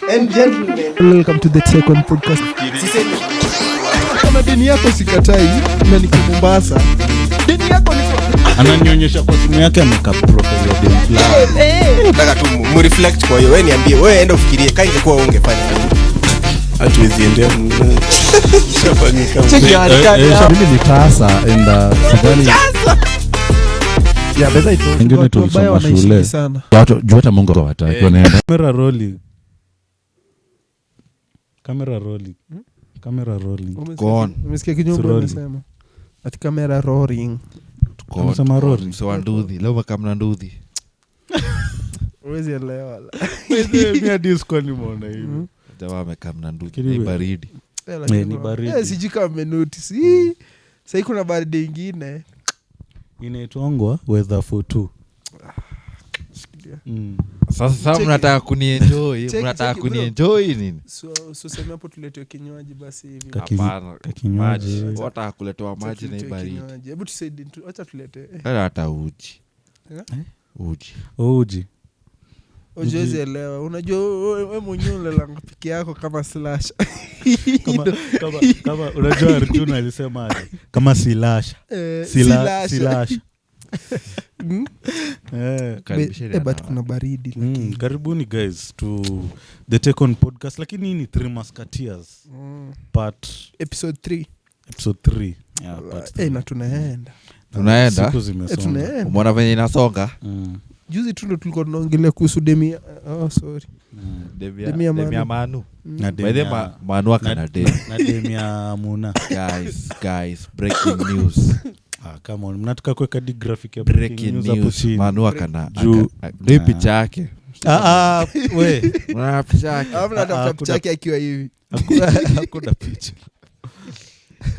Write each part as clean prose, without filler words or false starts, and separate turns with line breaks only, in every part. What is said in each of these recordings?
And gentlemen.
Welcome to the Take On Podcast.
Kama deni yako sikatai na niko Mombasa. Deni yako niko
Ananionyesha kwa simu yake ameka profile ya dem fulani.
Nataka tu mureflect. Kwa hiyo wewe niambie, wewe enda ufikirie kaa ingekuwa wewe ungefanya nini.
Hatuwezi endea, shafanyika.
Check your haircut.
Mimi ni tasa and sidhani. Yeah, but I don't-
Wengine
Watu wabaya
tulisoma
wanaishi
shule.
sana.
Watu juu hata Mungu hawataki wanaenda.
Camera rolling. Camera rolling. Camera rolling.
Gone.
Umesikia kinyumba
Suroli.
amesema? Ati camera roaring.
Amesema rori.
Mse wa nduthi leo makamna nduthi.
Huwezi elewa la.
Mi hadi sikuwa nimeona hivi.
Jamaa amekamna nduthi.
Kiriwe.
Ni baridi.
Eh, lakini
Eh, ni baridi.
Eh, sijui kama mmenotice. Hii, sahii kuna baridi ingine.
Inaitwangwa weather for two.
Shikilia.
Sasa sasa
Cheki.
Mnataka kunienjoy?
Cheki,
Mnataka
cheki, bro.
kunienjoy nini?
So sema hapo tuletewe kinywaji basi hivi.
Hapana.
Kakinywaji.
Maji. Wataka kuletewa
Acha
maji na hii
tuletewe
baridi?
kinywaji. Hebu tusaidie acha tulete. Eh,
Hata uji.
Eh?
Uji.
Uji.
Huwezi elewa. Unajua wewe mwenyewe unalalanga peke yako kama slash.
Kama unajua Arjuna alisema aje? Kama silasha.
Eh,
Sila,
silasha.
silasha.
Mm.
Eh.
Karibisheni
Eh, but
hata
kuna baridi.
Karibuni guys to the Take On Podcast, lakini hii ni Three Musketeers part
Episode 3.
Episode 3, yeah, part
Eh,
three.
na tunaenda.
Tunaenda?
Siku
Eh,
zimesonga.
tunaenda.
Umeona venye inasonga?
Juzi tu ndo tulikuwa tunaongelea kuhusu Demi, oh, sorry.
Demia
Demia Manu.
Demia Manu.
Na
By the way,
Demia-
Manu akana dem.
Na Demia Muna.
Guys, guys, breaking news.
Ah, come on, mnataka kuweka di graphic ya
Breaking
news hapo
news.
chini.
Manu akana ndio hii
Ah.
picha yake.
Ah, ah, we.
Unaona picha yake?
Alafu natafuta
Ah,
picha yake akiwa hivi.
Hakuna picha.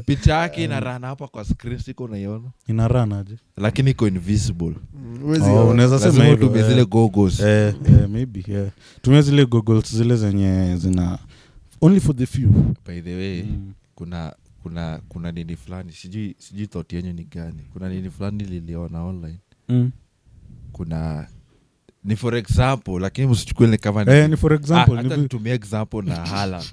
Picha yake ina run hapa kwa screen, siko unaiona?
Ina run aje?
Lakini iko invisible.
Huwezi
Oh,
ona.
unaweza sema
Lazima
hivyo,
utumie
eh.
zile goggles.
Eh, eh, maybe, yeah. Tumia zile goggles zile zenye zina only for the few.
By the way, kuna nini fulani, sijui thought yenyu ni gani. Kuna nini fulani liliona online. Kuna ni for example, lakini msichukue ni kama ni
Eh, ni for example,
Ah,
ni
hata nitumie example na Haaland.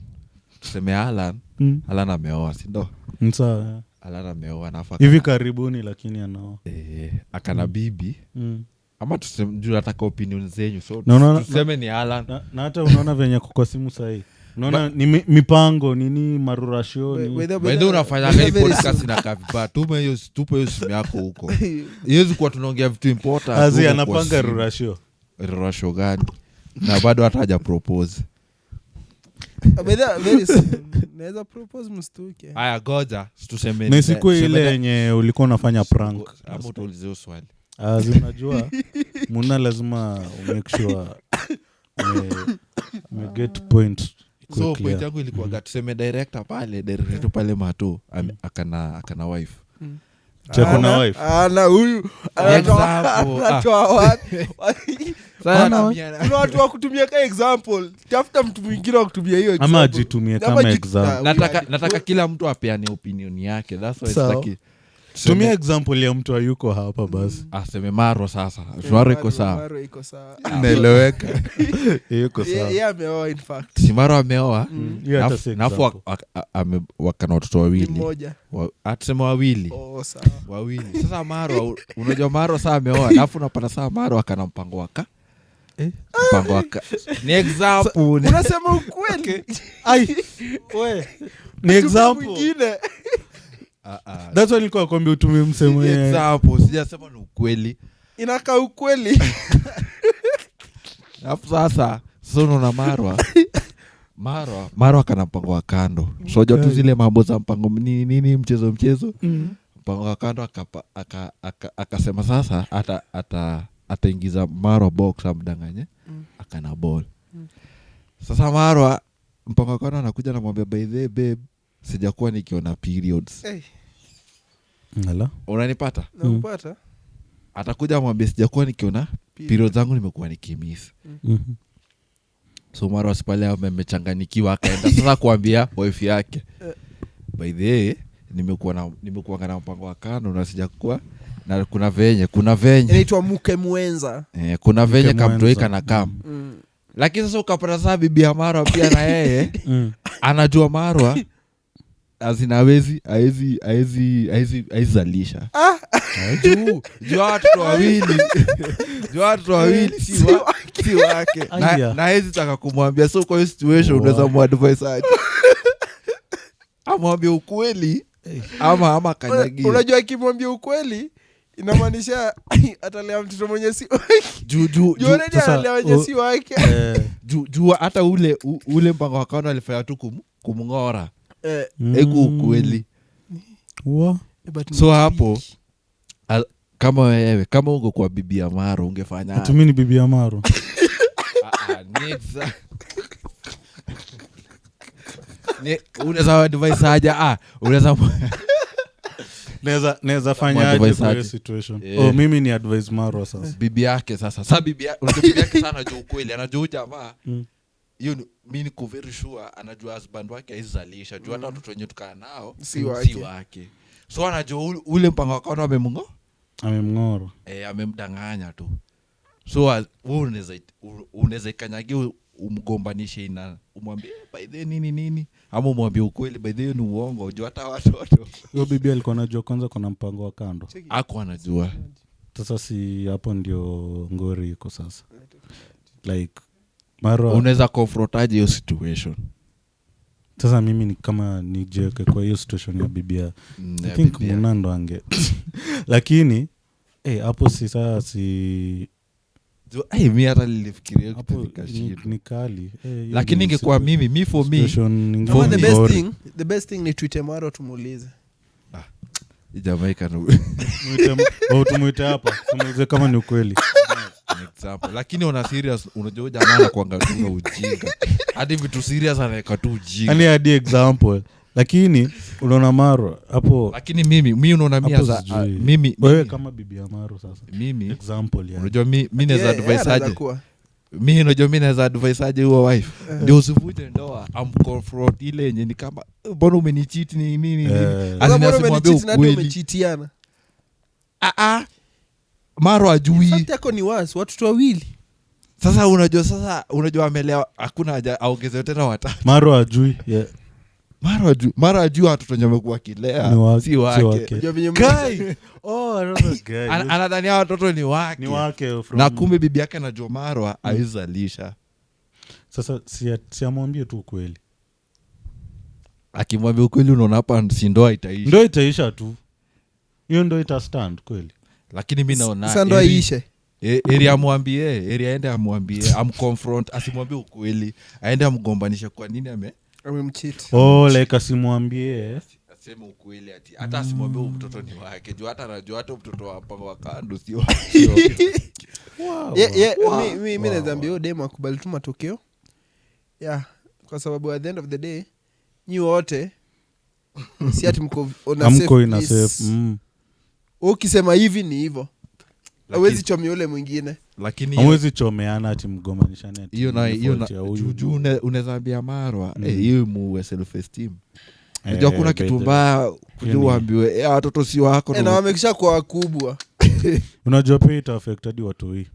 Tuseme Haaland, Haaland ameoa, si ndo?
Sawa, eh.
Haaland ameoa na afa
Hivi karibuni lakini anaoa.
Eh, akana bibi ama tuseme juu nataka opinion zenyu, so
No, no, no.
tuseme ni Haaland.
Na hata unaona venye kwa simu sahii unaona ni mipango nini marurashoni.
By the way, unafanyaga hii podcast inakaa vibaya. Tume hiyo, tupe hiyo simu yako huko. Iwezi kuwa tunaongea vitu important
Azi
huko kwa
anapanga
simu.
rurashio.
Rurasho gani? Na bado hata haja propose.
Naweza propose mstuke.
Haya, goja tuseme
Na isikuwe
tuseme
ile yenye ulikuwa unafanya prank.
Ama utaulize hiyo swali.
Azi unajua muna lazima umake sure ume get point ikuwe
So
clear.
point yangu ilikuwaga tuseme director pale, director pale mato akana wife.
Che, kuna wife?
Ana huyu
Example.
anatoa wapi?
Sasa
Kuna watu wa kutumia ka example. Tafuta mtu mwingine wa kutumia hiyo
Ama
example.
ajitumie
Ama
kama example.
Nataka kila mtu apeane opinion yake, that's why
Sawa.
sitaki
Tumia example ya mtu ayuko hapa basi.
Aseme Maro sasa.
Eh,
Maro iko sawa.
Maro iko sawa.
Naeleweka.
Yuko
Ye-
sawa.
ye ameoa in fact.
Si Maro ameoa?
Hiyo hata
Nafu-
si
nafu
example.
wakana watoto
Ni
wawili.
mmoja.
Atuseme wawili.
Oh, sawa.
Wawili. Sasa Maro, unajua Maro saa ameoa, alafu unapata saa Maro akana mpango waka mpango waka ni example
Unasema ukweli.
Ai, we. Ni
Tumia
example.
mwingine.
Ah, ah.
That's why nilikuwa nakwambia utumie msemo
Ni
yenye-
example, sijasema ni ukweli.
Inakaa ukweli.
Alafu sasa unaona Marwa kana mpango wa kando, soja tu zile mambo za mpango nini nini, mchezo mchezo, mpango wa kando, akasema sasa ataingiza Marwa box amdanganye akana ball. Sasa Marwa mpango wa kando anakuja namwambia, by the way, babe, sijakuwa nikiona periods.
Eh,
Ala.
Unanipata?
nakupata.
Atakuja amwambia sijakuwa nikiona periods zangu, nimekuwa nikimiss. So Marwa pale amechanganyikiwa, akaenda sasa kuambia wife yake, by the way, nimekuwa na mpango wa kando na sijakuwa na kuna venye
Inaitwa mke mwenza.
eh, kuna venye
Mke mwenza.
kamtoika na kam Lakini sasa ukapata saa bibi ya Marwa pia na yeye anajua Marwa azina awezi aezi aezi aezi aezizalisha juu hawa watoto wawili juu hawa watoto wawili si wake
Aya.
na hawezi taka kumwambia. So kwa hiyo situation unaweza muadvise aje? Amwambie ukweli ama kanyagie?
Unajua akimwambia ukweli inamaanisha atalea mtoto mwenye si
juu juu
juu
juu
already
sasa,
analea wenye si wake.
Juu hata ule mpango wa kando alifanya tu kumng'ora eku ukweli.
Wa?
But
So
ni
hapo kama wewe kama ungekuwa bibi ya Maro ungefanya
Ati mi ni bibi ya Maro?
Ah, unaweza advise aje? Unaweza
Naweza fanya aje
Advice
kwa hiyo
aje?
situation?
Eh.
Oh, mimi ni advise Marwa sasa.
Bibi yake sasa sa bibi yake, unajua bibi yake sana anajua ukweli, anajua huyu jamaa hiyo mi niko very sure anajua husband wake aizalisha juu hata watoto wenye tukaa nao
Si wake.
si wake. So anajua ule mpango wa kando amemngo
Amemng'ora.
amemdanganya tu. So wewe unaweza ikanyagia umgombanishe ina umwambie, "Eh, by the way, nini nini," ama umwambie ukweli, "By the way, ni uongo juu hata watoto
Huyo bibi alikuwa anajua kwanza kuna mpango wa kando?
Ako anajua.
Sasa si hapo ndio ngori iko sasa, like Marwa
Unaweza confrontaje hiyo situation?
Sasa mimi ni kama nijiweke kwa hiyo situation ya bibia, I
Ya
think
bibi yake.
Muna ndo ange lakini hapo si saa si
Ai, mi hata nilifikiria hiyo kitu
hapo
nikashindwa.
ni kali. Hiyo
Lakini
ni
ingekuwa mimi mi for me
situation ingine
Ama the best
ngori.
thing, the best thing ni tuite Marwa tumuulize.
Jamaica no.
Oh, tumuite hapa tumuulize kama ni ukweli.
An example. Lakini ona serious, unajua huyu jamaa anakuanga tu na ujinga hadi vitu serious anaweka tu ujinga.
Yani hadi example, lakini unaona Marwa hapo
Lakini mimi mi unaona mi
hapo
as a-
sijui.
mimi
Wewe
mimi,
kama bibi ya Maro sasa,
mimi
example yani.
unajua mi naweza
Yeah, yeah,
advise
anaweza
aje?
kuwa.
Mi unajua mi naweza advise aje huo wife ndio usivunje ndoa? Amconfront ile yenye ni kama, "Eh, mbona umenicheat ni nini nini?"
Eh.
As
Sasa
in
mbona
asimwambie
umenicheat na hadi
ukweli.
umechitiana?
Ah, ah. Maro ajui.
Fact yako ni worse, watoto wawili.
Sasa unajua amelewa, hakuna haja aongezewe tena watatu.
Maro ajui, yeah.
Maro ajui watoto wenye wamekuwa akilea
Ni
si
si
wake.
wake.
Unajua venye
Kai!
Oh, another guy.
Anadhania watoto ni wake,
Ni wake from...
na kumbe bibi yake anajua Marwa aizalisha.
Sasa si amwambie tu ukweli?
Akimwambia ukweli unaona hapa si ndoa itaisha?
Ndo itaisha tu, hiyo ndo ita stand kweli.
Lakini mi naona
Sasa ndo aiishe.
eri amwambie, eri aende amwambie, amconfront, asimwambie ukweli, aende amgombanishe kwa nini ame
Amemcheat.
Oh, like asimwambie.
Aseme ukweli ati hata asimwambie huyu mtoto ni wake juu hata anajua hata mtoto wa mpango wa kando si wake.
Yeah, yeah, mi naweza ambia huyo demu akubali tu matokeo, yeah, kwa sababu at the end of the day nyi wote si ati mko on a
Amko
safe
ina
place.
safe.
Wewe ukisema hivi ni hivo, awezi chomea ule mwingine.
Lakini
Hamwezi chomeana ati mgombanishane ati
hiyo na
ni
hiyo na
fault ya huyu.
juu juu unaweza ambia Marwa, eh, hiyo muue self esteem. Unajua
Eh,
kuna
by
kitu
the-
mbaya kuja
Hiyo ni-
uambiwe, "Eh, watoto si wako."
Na wamekisha kwa wakubwa.
Unajua pia ita affect hadi watoi.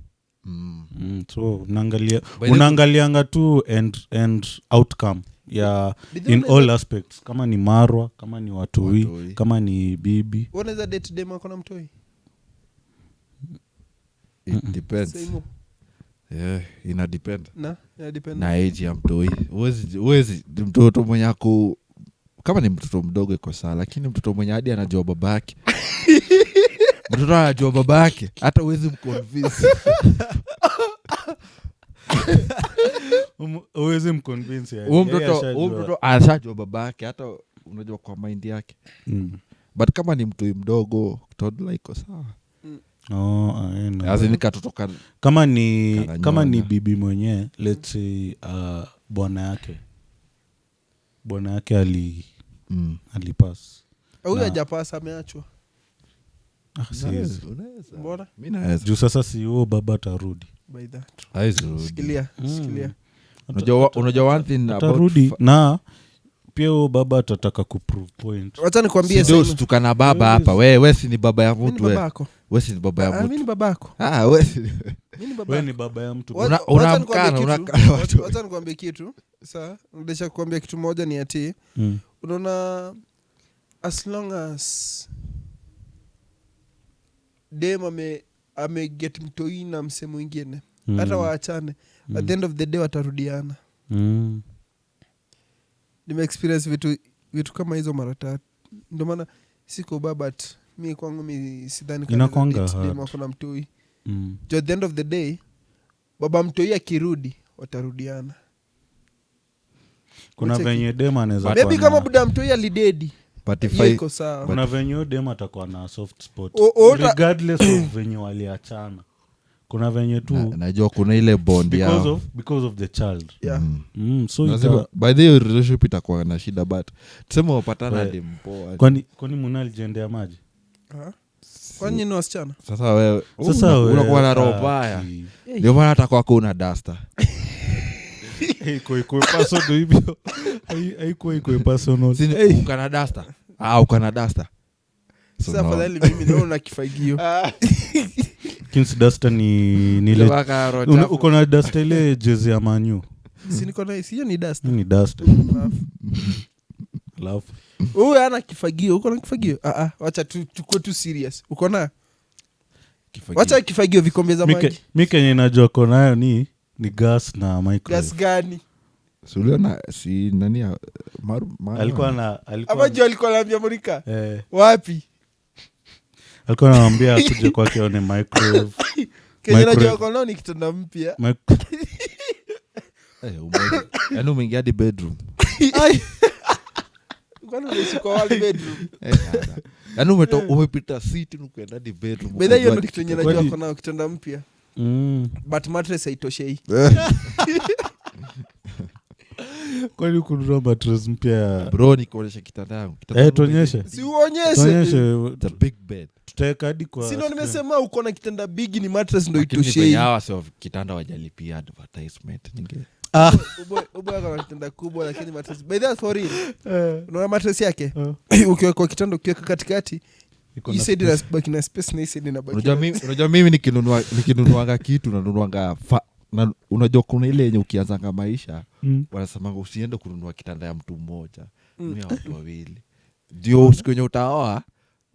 So unaangalia
By the-
unaangalianga tu end outcome ya
Bidhi
in
unaweza-
all aspects, kama ni Marwa, kama ni watoi,
Watoi.
kama ni bibi.
Wewe unaweza date dem ako na mtoi?
It depends.
Same.
Yeah, ina depend
Na ina depend.
na age ya mtoi. Huwezi mtoto mwenye ako kama ni mtoto mdogo iko sawa, lakini mtoto mwenye hadi anajua babake, mtoto anajua babake, hata huwezi mconvince.
Huwezi mconvince yani.
Huyo
Yeye
mtoto
ashajua.
huyo mtoto ashajua babake, hata unajua kwa mind yake. But kama ni mtoi mdogo, toddler, iko sawa.
Oh, ah, eh, no.
As in katoto
Kama ni
Kananyonya.
kama ni bibi mwenyewe, let's say bwana yake alipass.
Huyu
Na-
hajapasa, ameachwa.
Ah, siwezi.
Unaweza.
Mbona?
Mi naweza.
Juu sasa si huo baba atarudi?
By that.
Hawezi rudi.
Shikilia, shikilia.
Unajua one thing about
Atarudi na pia huo baba atataka kuprove point.
Wacha nikwambie
Si ndio
Simon.
usitukana baba hapa, we si ni baba ya
Mimi ni
mtu we.
babako.
We si ni baba ya
Ah, mi
mtu?
ni babako.
Ah, we si
Mi ni babako.
We ni baba ya mtu.
Wacha nikwambie
Unamkana,
kitu.
unakana watu.
Wacha nikwambie kitu. Saa ndesha kuambia kitu moja ni ati unaona, as long as dem ameget mtoi na mse mwingine, hata waachane, at the end of the day watarudiana. Nimeexperience vitu kama hizo mara tatu, ndio maana siko ba, but mi kwangu mi sidhani kama
Inakuanga
naweza date
hard.
dem ako na mtoi. Juu at the end of the day baba mtoi akirudi watarudiana.
Kuna
Ucheki.
venye dem anaweza
Maybe
kuwa
kama
na-
buda mtoi alidedi,
But if
hiyo
I-
iko sawa.
Kuna venye huyo dem atakuwa na soft spot regardless of venye waliachana, kuna venye tu
Najua kuna ile bond
because
yao.
of, because of the child.
Yeah.
So
Lazima- by the way, relationship itakuwa na shida, but tuseme wapatana
We-
hadi mpoa.
Kwani muna alijendea maji?
Ah. Kwani nyinyi ni wasichana?
Sasa wewe
Sasa wewe,
unakuwa na roho
ah,
mbaya, ndio maana hata kwako una dasta.
Iko personal hivyo. Haikuwa iko personal.
Si uko na dasta? Ah, uko na dasta. So
Sasa
no.
afadhali mimi naona na kifagio.
Kings duster ni ile
Mpaka roho chafu.
Uko na duster ile jezi ya manyu.
Si niko na sio ni dust.
Hii ni duster. Alafu
Huyu ana kifagio, uko na kifagio? Ah ah, wacha tu tukue tu serious. Uko na?
Kifagio.
Wacha kifagio, vikombe za maji.
Mi kenye najua konayo ni gas na microwave.
Gas gani?
Si uliona si nani ya-
Alikuwa na alikuwa
Ama juu alikuwa anaambia Monica?
eh,
Wapi?
alikuwa anamwambia akuje kwake aone microwave.
Kenye
Microwave.
najua uko nao ni kitanda mpya.
Eh, yaani umeingia hadi bedroom.
Kwani unaishi kwa one bedroom?
Eh, nada. Yaani umepita sitting ukaenda hadi bedroom.
By the way, hiyo
ukajua
ndo
hadi
kitu yenye
kitanda.
najua
Kwani-
uko nao, kitanda mpya. But mattress haitoshei.
Kwani kununua mattress mpya
Bro, nikuonyeshe kitanda yangu. Kitanda
Eh,
yangu
tuonyeshe.
Si uonyeshe.
Tuonyeshe.
It's a big bed.
Tutaweka hadi kwa
Si ndo nimesema uko na kitanda bigi, ni mattress ndo
Lakini venye
itoshei.
hawa sio kitanda wajalipia advertisement ninge
Uboy ako na kitanda kubwa lakini mattress. By the way, for real. Unaona mattress yake? Ukiweka kwa kitanda, ukiweka katikati,
Iko
hii
na
side
space.
inabaki na space na hii side inabaki.
Unajua mimi nikinunuanga kitu nanunuanga unajua kuna ile yenye ukianzanga maisha wanasemanga usiende kununua kitanda ya mtu mmoja, mm. ya watu wawili, ndio siku yenye utaoa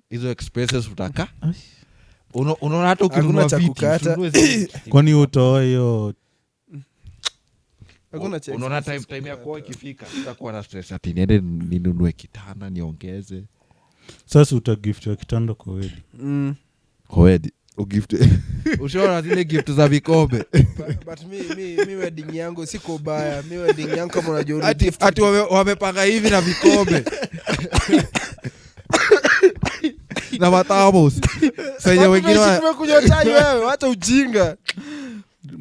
hizo expenses utaka. Unaona hata ukinunua
Hakuna cha
viti,
kukata.
usinunue zile-
Kwani utoa hiyo
Hakuna cha
Unaona
expenses
time ya
kukata.
kuoa ikifika sitakuwa na stress ati niende ninunue kitanda niongeze.
Sasa utagiftiwa kitanda kwa wedi.
Kwedi ugift, ushaona zile gift za vikombe?
But mi wedding yangu siko baya. Mi wedding yangu kama unajua
Ati, ati wamepanga hivi na vikombe na matamos senye wengine
tumekunywa chai wewe, wacha ujinga.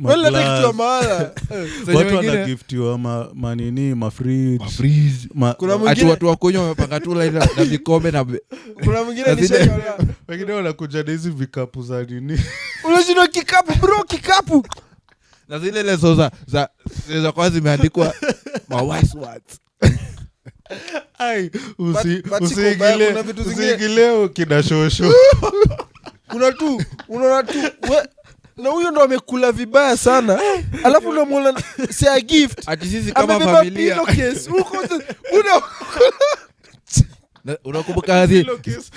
Wewe leta kitu ya maana.
Zenye
Watu wanagiftiwa manini, mafridge.
Mafridge.
Kuna
Ati
mwingine
watu wakunywa wamepanga tu line na vikombe na
kuna mwingine
Na
ni shaka.
Wengine wanakuja na hizi vikapu za nini.
Unashindwa kikapu bro, kikapu.
Na zile leso za kwa zimeandikwa ma wise words.
Ai,
But siko ubaya, kuna vitu zingine-
usiingilie kina shosho.
Kuna tu unaona tu na huyo ndo amekula vibaya sana, alafu unamwona si a gift
Ati sisi kama
amebeba
familia
pillowcase huko una
Unakumbuka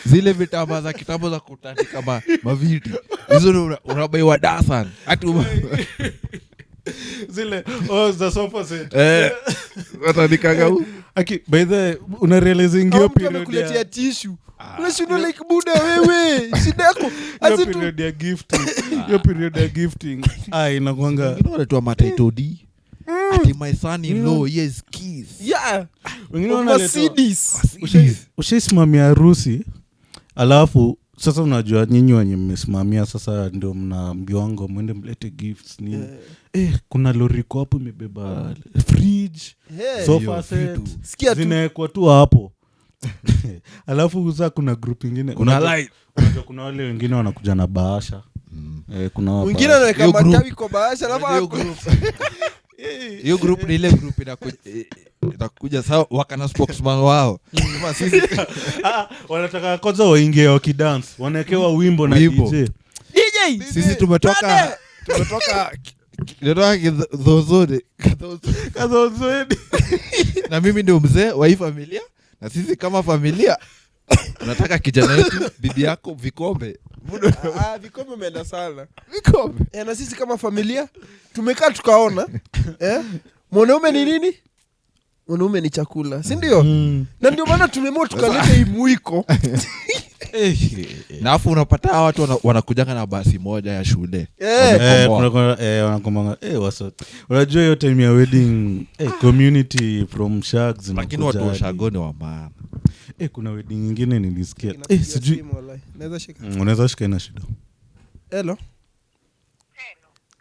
zile vitambaa za kitambo za kutandika maviti hizo ndio unabaiwa dasan ati
Zile, oh, za sofa set.
Eh, watandikaga
Aki, by the way, unarealize ingio
au mtu
period
amekuletea
ya
tissue, unashindwa like buda wewe shida yako
hiyo
As in tu-
period ya gifting, hiyo period ya gifting, ah, inakuanga
Wengine wanatoa matitle deed. Ati my son in law yes keys.
Yeah.
Wengine wanaletewa
Mercedes.
Ushaisimamia harusi, alafu sasa unajua nyinyi wenye mmesimamia sasa ndio mnaambiwanga mwende mlete gifts nini. Eh, kuna lori iko hapo imebeba fridge,
Hey.
sofa
Hiyo
set,
vitu.
Sikia tu.
zinawekwa tu hapo. Alafu sasa kuna group ingine.
Kuna line.
Unajua kuna wale wengine wanakuja na bahasha. Eh, kuna wa
Mwingine
bahasha.
anaweka
Hiyo group.
matawi kwa bahasha alafu
Hiyo group. Hiyo group ni ile group Itakuja sawa, wakana spokesman wao. Kama sisi
Wanataka kwanza waingie wakidance, wanawekewa wimbo na
Wimbo.
DJ.
DJ
Sisi tumetoka Kidhozoni.
Kazozweni.
Na mimi ndio mzee wa hii familia, na sisi kama familia tunataka kijana yetu, bibi yako, vikombe.
Vikombe umeenda sana.
Vikombe.
Na sisi kama familia tumekaa tukaona, mwanaume ni nini? Mwanaume ni chakula, si ndio? Na ndio maana tumeamua tukaleta hii mwiko.
Na afu unapata hawa watu wanakujanga na basi moja ya shule.
Eh.
Wanakomboa. Unajua hiyo time ya wedding, community from shags
Lakini watu wa
inakuja.
shago ni wa maana.
Kuna wedding nyingine nilisikia.
Inapiga
Sijui.
simu wallahi. Naweza shika.
Unaweza shika, ina shida.
Hello.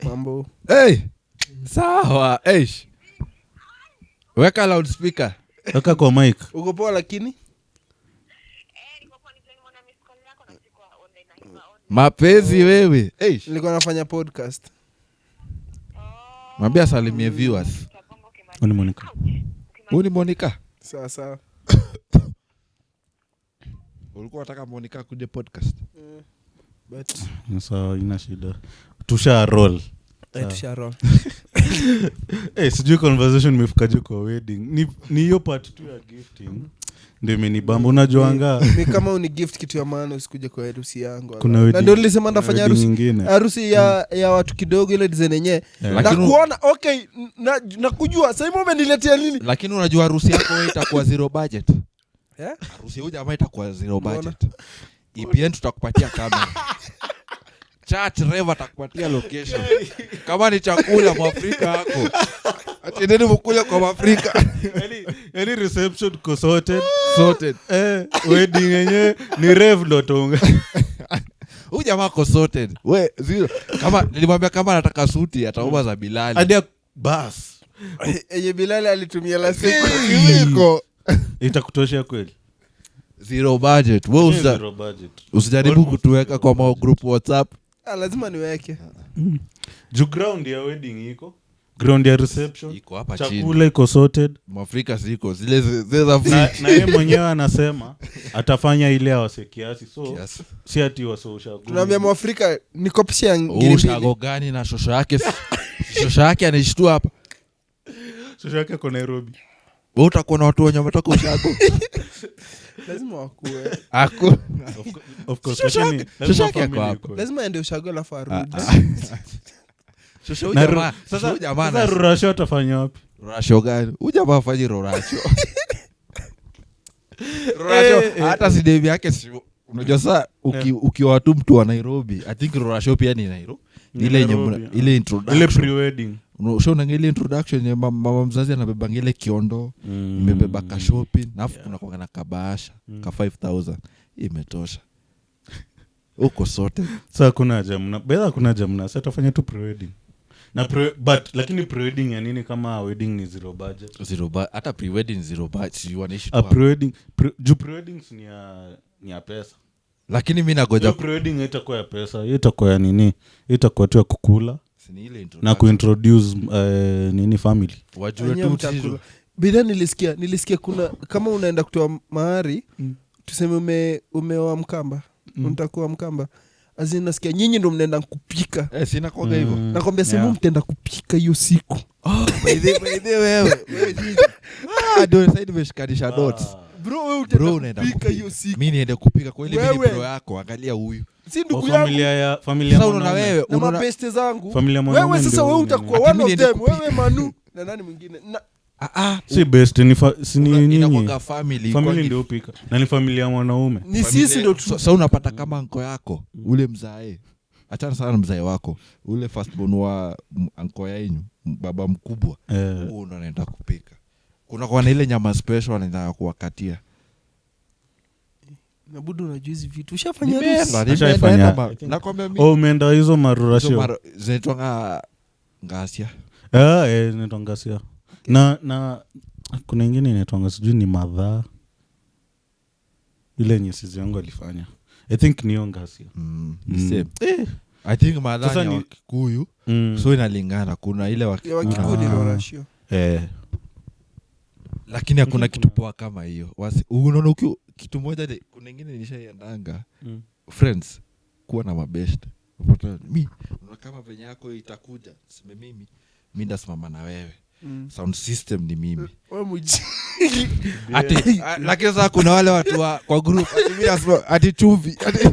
Mambo.
Hey, sawa, eish. Weka loudspeaker.
Weka kwa mic.
Uko poa lakini?
Mapenzi wewe. Eish.
Nilikuwa nafanya podcast.
Mwambie asalimie viewers.
Huyu ni Monica.
Huyu ni Monica.
Sawa sawa.
Ulikuwa unataka Monica kuje podcast?
But
Sawa, ina shida. Tusha roll.
Tusha roll.
Sijui conversation imefikaje kwa wedding. Ni hiyo part tu ya gifting ndio imenibamba. Unajuanga
Mi kama uni gift kitu ya maana usikuje kwa harusi yangu.
Kuna
Na
wedding,
ndio nilisema ndafanya
wedding nyingine.
harusi ya watu kidogo, ile design yenyewe. Na kuona okay, na kujua sasa hivi umeniletea nini?
Lakini unajua harusi yako wewe itakuwa zero budget.
Eh?
Harusi huyu jamaa itakuwa zero budget. EPN tutakupatia kamera. Church Rev atakupatia location. Kama ni chakula Mwafrika yako. Ati nini mkule kwa Mwafrika?
Yaani reception ko sorted.
Sorted.
Wedding yenyewe ni Rev ndo tonga.
Huyu jamaa ako sorted. We, zero. Kama nilimwambia kama anataka suti ataomba za Bilali.
Hadi bas.
Yenye Bilali alitumia la siku.
Iko.
Itakutosha kweli?
Zero budget. Wewe
Zero budget.
usijaribu
Almost
kutuweka
zero
kwa
budget.
group WhatsApp.
Lazima niweke.
Juu ground ya wedding iko. Ground ya reception
iko hapa chini.
Chakula iko sorted.
Mwafrika siko zile zile za fridge.
Na yeye mwenyewe anasema atafanya ile awase kiasi. So
Kiasi.
si ati wase ushago.
Tunaambia Mwafrika nikopishe ya ngiri
Ushago
mbili.
gani na shosho yake? Shosho yake anishtua hapa.
Shosho yake ako Nairobi.
Wewe utakuwa na watu wenye wametoka ushago.
Lazima wakue.
Aku.
Of course,
Shosho
lakini
yake-
lazima
shosho yake ako
family
hapo.
ikuwe.
Lazima aende ushago alafu arudi.
Shosho huyu
Na
jamaa, shosho huyu jamaa
sasa
ana-
rurasho atafanya wapi?
Rurasho gani? Huyu jamaa hafanyi rurasho. Rurasho, hata si demu yake si unajua saa ukiwa tu mtu wa Nairobi, I think rurasho pia ni Nairobi.
Ni
Ile yenye
Nairobi,
mna- ile introduction.
Ile pre-wedding.
Ushaonanga ile introduction yenye mama mzazi anabebanga ile kiondo, imebeba ka shopping, na alafu kuna kuanga na kabahasha ka 5000. Imetosha. Uko sote.
Sasa hakuna haja mna. Bedha hakuna haja mna. Sasa tafanya tu pre-wedding. Na pre, but lakini pre-wedding ya nini kama wedding ni zero budget?
Zero hata pre-wedding zero budget, si wanaishi tu
A
hapo.
pre-wedding, juu pre-weddings ni ya pesa.
Lakini mimi nagoja
Hiyo pre-wedding haitakuwa ya pesa, hiyo itakuwa ya nini? Hiyo itakuwa tu ya kukula
Si ni ile
na
introduction.
kuintroduce nini family.
Wajue
Wenyewe
tu
mtakula.
sisi-
Bidhaa nilisikia kuna kama unaenda kutoa mahari, tuseme umeoa Mkamba, unataka Mkamba. Azin nasikia nyinyi ndo mnaenda kupika.
Sina kuaga hivyo.
Nakwambia sehemu mtaenda kupika hiyo siku.
Oh, by the way, wewe, wewe nyinyi. Ndio sasa nimeshikanisha dots.
Bro, wewe utaenda
Bro, unaenda
kupika hiyo
kupika.
siku.
Mimi niende kupika kweli, mimi ni
Wewe.
bro yako, angalia huyu.
Si ndugu
Kwa
yangu
familia ya familia
Sasa unaona
mwanaume.
wewe,
na
unaona
mabeste zangu.
Familia mwanaume
Wewe sasa
ndio
wewe
nini.
utakuwa
Ati
one
mimi
of
niende
them,
kupika.
wewe Manu na nani mwingine? Na
Si best ni si ni nyinyi.
Inakuwaga family,
Family
kwani-
ndio upika. Na ni familia ya mwanaume.
ni sisi ndio tu.
Sasa unapata kama anko yako ule mzae, achana sana na mzae wako ule firstborn wa anko yenyu, baba mkubwa, huo ndo anaenda kupika. Kuna kwa na ile nyama special anaenda kuwakatia.
Nabudu unajua hizi vitu. Ushafanya
Nimeenda,
harusi?
nimeenda,
Ashaifanya.
enda nakwambia mimi.
Oh, umeenda hizo marurashio.
Hizo zinaitwanga ngasia.
Inaitwa ngasia. Na kuna ingine inaitwanga sijui ni madhaa. Ile yenye sizi yangu alifanya. I think ni hiyo ngasia.
Ni same. I think madhaa
Sasa
ni
ni-
Wakikuyu. So inalingana, kuna ile
Ya Wakikuyu ni
Ah.
rorashio.
Lakini hakuna kitu poa kama hiyo. Unaona kitu moja kuna ingine nishaiendanga. Friends, kuwa na mabest. Unapata, mi unaona kama venye yako itakuja, seme mimi mi ndasimama na wewe. Sound system ni mimi.
Wewe mji-
Ati lakini sasa kuna wale watu wa kwa group ati mi nasema, ati chumvi ati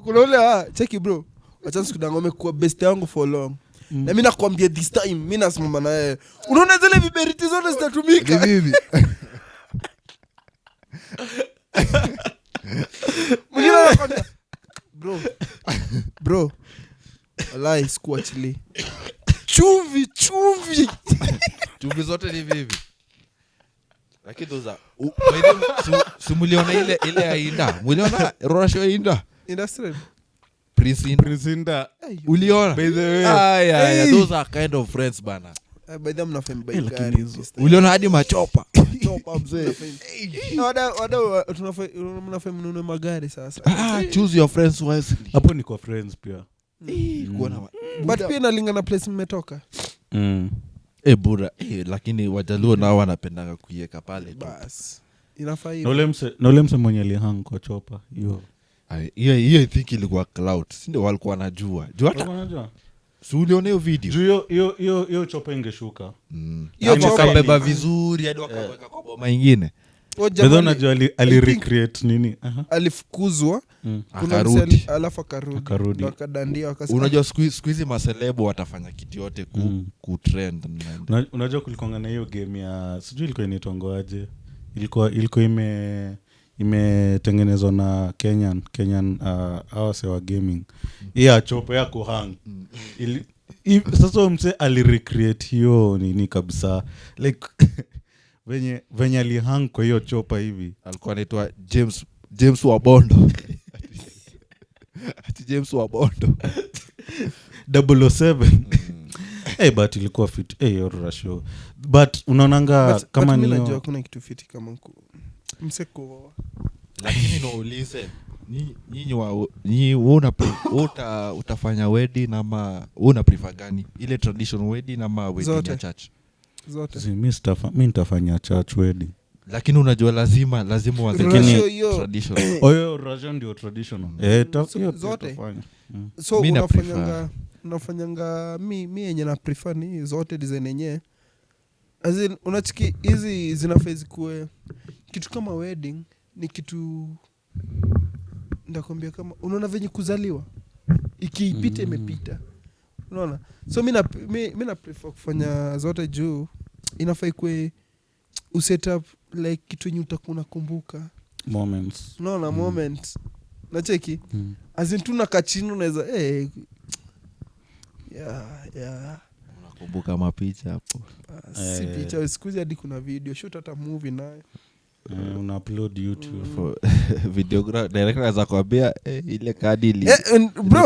Kuna ule, cheki bro, wacha sikudangome kuwa best yangu for long. Na mi nakwambia this time mi nasimama na wewe. Unaona zile viberiti zote zitatumika.
Ni mimi.
Mwingine anakwambia, bro, bro, walai sikuachili. Chumvi, chumvi.
Chumvi zote ni vivi. Lakini those are by the way, si muliona ile ya Inda? Muliona Rorasho ya Inda?
Industrial.
Prince Inda.
Prince Inda.
Uliona?
By the way.
Ay, ay, ay,
Hey.
those are kind of friends bana.
By the way, mnafanya by
Lakini
gari
hizo.
this time.
Uliona hadi machopa. Machopa mzee.
Na wadau, mnafanya mnunue magari sasa.
Choose your friends wisely.
Hapo ni kwa friends pia.
Kuwa na
But pia inalingana place mmetoka.
Bura. Lakini Wajaluo nao wanapendanga kuiweka pale tu.
Bas. Inafaa
Na
hivyo.
ule mse mwenye alihang kwa chopa hiyo.
Ay, hiyo I think ilikuwa clout. Si ndio walikuwa wanajua. Juu hata
Unajua?
si uliona hiyo video?
Juu hiyo chopa ingeshuka.
Hiyo
Hadi
chopa-
wakabeba vizuri hadi wakaweka kwa boma ingine.
Huyo
Bedha
jamaa
unajua ali recreate nini? Aha.
alifukuzwa. Kuna
Akarudi.
mse alafu akarudi.
Akarudi.
Ndo akadandia, wakasema,
Unajua siku hizi maselebu watafanya kitu yote kutrend.
Unajua kulikuwa na hiyo game ya sijui ilikuwa inaitwangoaje. Ilikuwa imetengenezwa na Kenyan hawa wase wa gaming. Hii ya chopa ya kuhang. Sasa huyo mse alirecreate hiyo nini kabisa. Like venye alihang kwa hiyo chopa hivi.
Alikuwa anaitwa James Wabondo. Ati James Wabondo.
Double oh seven. Hey, but ilikuwa fit. Hey, hiyo Rorasho. But unaonanga kama
But mi
ni hiyo
najua hakuna kitu fiti kama mse kuoa.
Lakini naulize, nyinyi wa-, nyinyi wewe una pre-, wewe utafanya wedding ama wewe una prefer gani? Ile traditional wedding ama wedding
Zote.
ya church?
Zote.
Si, mi nitafanya church wedding.
Lakini unajua lazima uanze
Rorasho
Lakini
hiyo
traditional.
Oh, hiyo Rorasho ndio traditional. Hiyo pia
Zote.
utafanya.
So
Mi na prefer.
unafanyanga mi yenye na prefer ni zote design yenyewe. As in, unachiki hizi zinafaa zikuwe kitu kama wedding ni kitu ndakwambia kama unaona venye kuzaliwa ikiipita imepita. Unaona? So mi na prefer kufanya zote juu inafaa ikuwe uset up like kitu yenye utakuwa unakumbuka.
Moments.
Unaona, moment. Nacheki? As in tu unakaa chini unaweza, yeah, yeah.
Unakumbuka mapicha hapo.
Si picha, siku hizi hadi kuna video, shoot hata movie nayo.
Una upload YouTube.
For videographer, director anaweza kuambia, ile kadi ili-
And bro.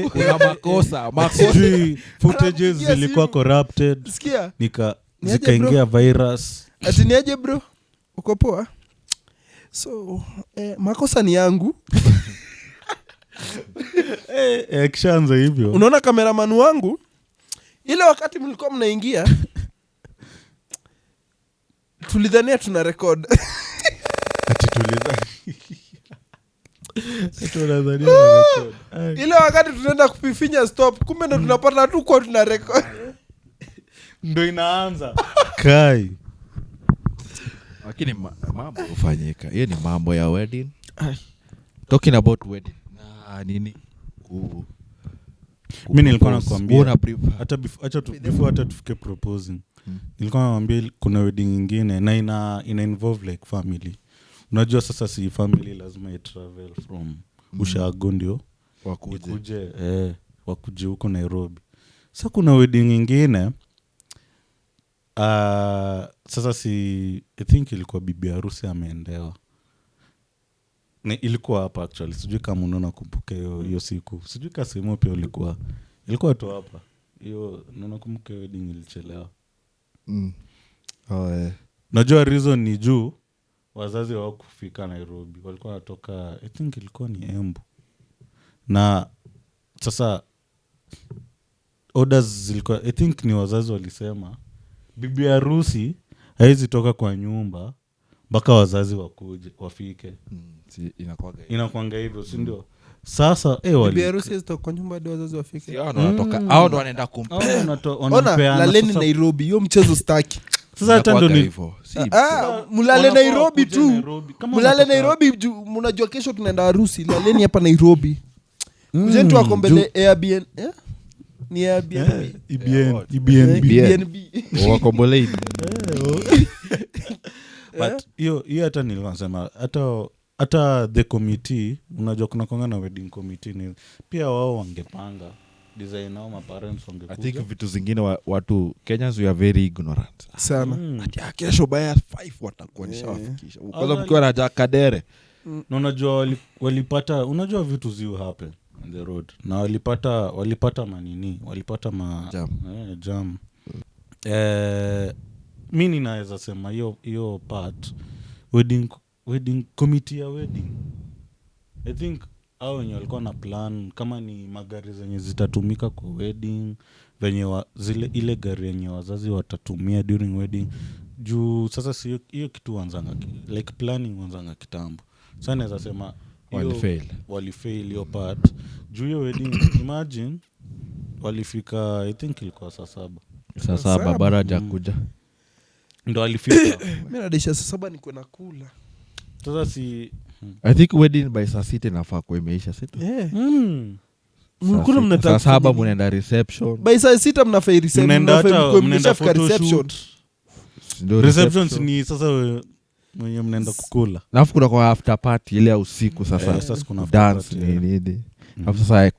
Kuna makosa.
Sijui footages
Anakupigia
zilikuwa
simu.
corrupted.
Sikia. Niaje,
Zikaingia
bro?
virus.
Ati niaje bro? Uko poa? So, makosa ni yangu.
Kishaanza hivyo.
Unaona cameraman wangu ile wakati mlikuwa mnaingia tulidhania tuna record.
Ati tulidhani. Ati tunadhania tuna record. Ai.
Ile wakati tunaenda kupifinya stop, kumbe ndo tunapata tu kwa tuna record.
Ndo inaanza. Kai.
Lakini mambo hufanyika. Hiyo ni mambo ya wedding. Talking about wedding. Na nini?
Mi nilikuwa
Propose.
nakwambia.
Wewe una prefer.
Hata acha tu, before hata tufike proposing. Nilikuwa nakwambia kuna wedding nyingine na ina involve like family. Unajua sasa si family lazima i travel from ushago ndio
Wakuje.
ikuje, wakuje huko Nairobi. Sasa kuna wedding nyingine, sasa si I think ilikuwa bibi harusi ameendewa. Ni ilikuwa hapa actually, sijui kama unaona kumbuka hiyo siku. Sijui kama simu pia ilikuwa tu hapa. Hiyo unaona kumbuka wedding ilichelewa.
Oh, eh.
Najua reason ni juu wazazi hawakufika Nairobi, walikuwa wanatoka I think ilikuwa ni Embu. Na sasa orders zilikuwa I think ni wazazi walisema Bibi harusi haizi toka kwa nyumba mpaka wazazi wakuje wafike.
Si inakuwaga hivyo.
Inakwanga hivyo, si ndio? Sasa
Bibi harusi hazitoka kwa nyumba hadi wazazi wafike.
Si hao ndo wanatoka, hao ndo wanaenda
Hao
Ona,
wanampeana
laleni
sasa-
Nairobi, hiyo mchezo staki.
Sasa hata ndo
Inakuwaga
ni
hivyo. Si
Ah, mlale
Wanafaa
Nairobi
wakuje
tu.
Nairobi. Kama
Mlale
wanatoka-
Nairobi juu mnajua kesho tunaenda harusi, laleni hapa Nairobi. Kujeni tu wakombele Airbnb, eh? Ni Airbnb.
Eh, EBN,
what?
EBNB.
Airbnb.
Wakombolei.
But hiyo hata nilikuwa nasema hata the committee, unajua kuna kwanga na wedding committee, ni pia wao wangepanga design, ao maparents
I think
wangekuja.
vitu zingine watu Kenyans, we are very ignorant.
Sana.
Ati, ah, kesho baya 5 watakuwa nishawafikisha. Kwanza mkiwa na Jack Kadere.
Na unajua walipata, unajua vitu ziu happen on the road, na walipata manini, walipata ma
Jam.
Jam. Mi ninaweza sema hiyo part wedding committee ya wedding, I think au wenye walikuwa na plan kama ni magari zenye zitatumika kwa wedding, venye zile ile gari yenye wazazi watatumia during wedding, juu sasa si hiyo kitu wanzanga like planning wanzanga kitambo. Sa naweza sema
Walifail.
Walifail hiyo part juu hiyo wedding, imagine walifika, I think ilikuwa saa 7.
Saa 7 bado hajakuja.
Ndo walifika.
Mi nadisha saa 7 nikuwe nakula.
Sasa si
I think wedding by saa 6 inafaa kuwa imeisha, si tu?
Eh.
Saa
Mkuna
sita.
mnataka
Saa 7
kufanya nini?
mnaenda reception.
By saa 6 mnafai reception,
Mnaenda
mnafai
hata
mkuwe
mnaenda
mmeshafika reception.
photoshoot.
Ndio
Receptions
reception.
ni sasa mwenye mnaenda kukula.
Alafu kuna kwa after party ile ya usiku sasa.
Eh, sasa kuna after
Dance
party,
ni
yeah.
nini. Alafu sasa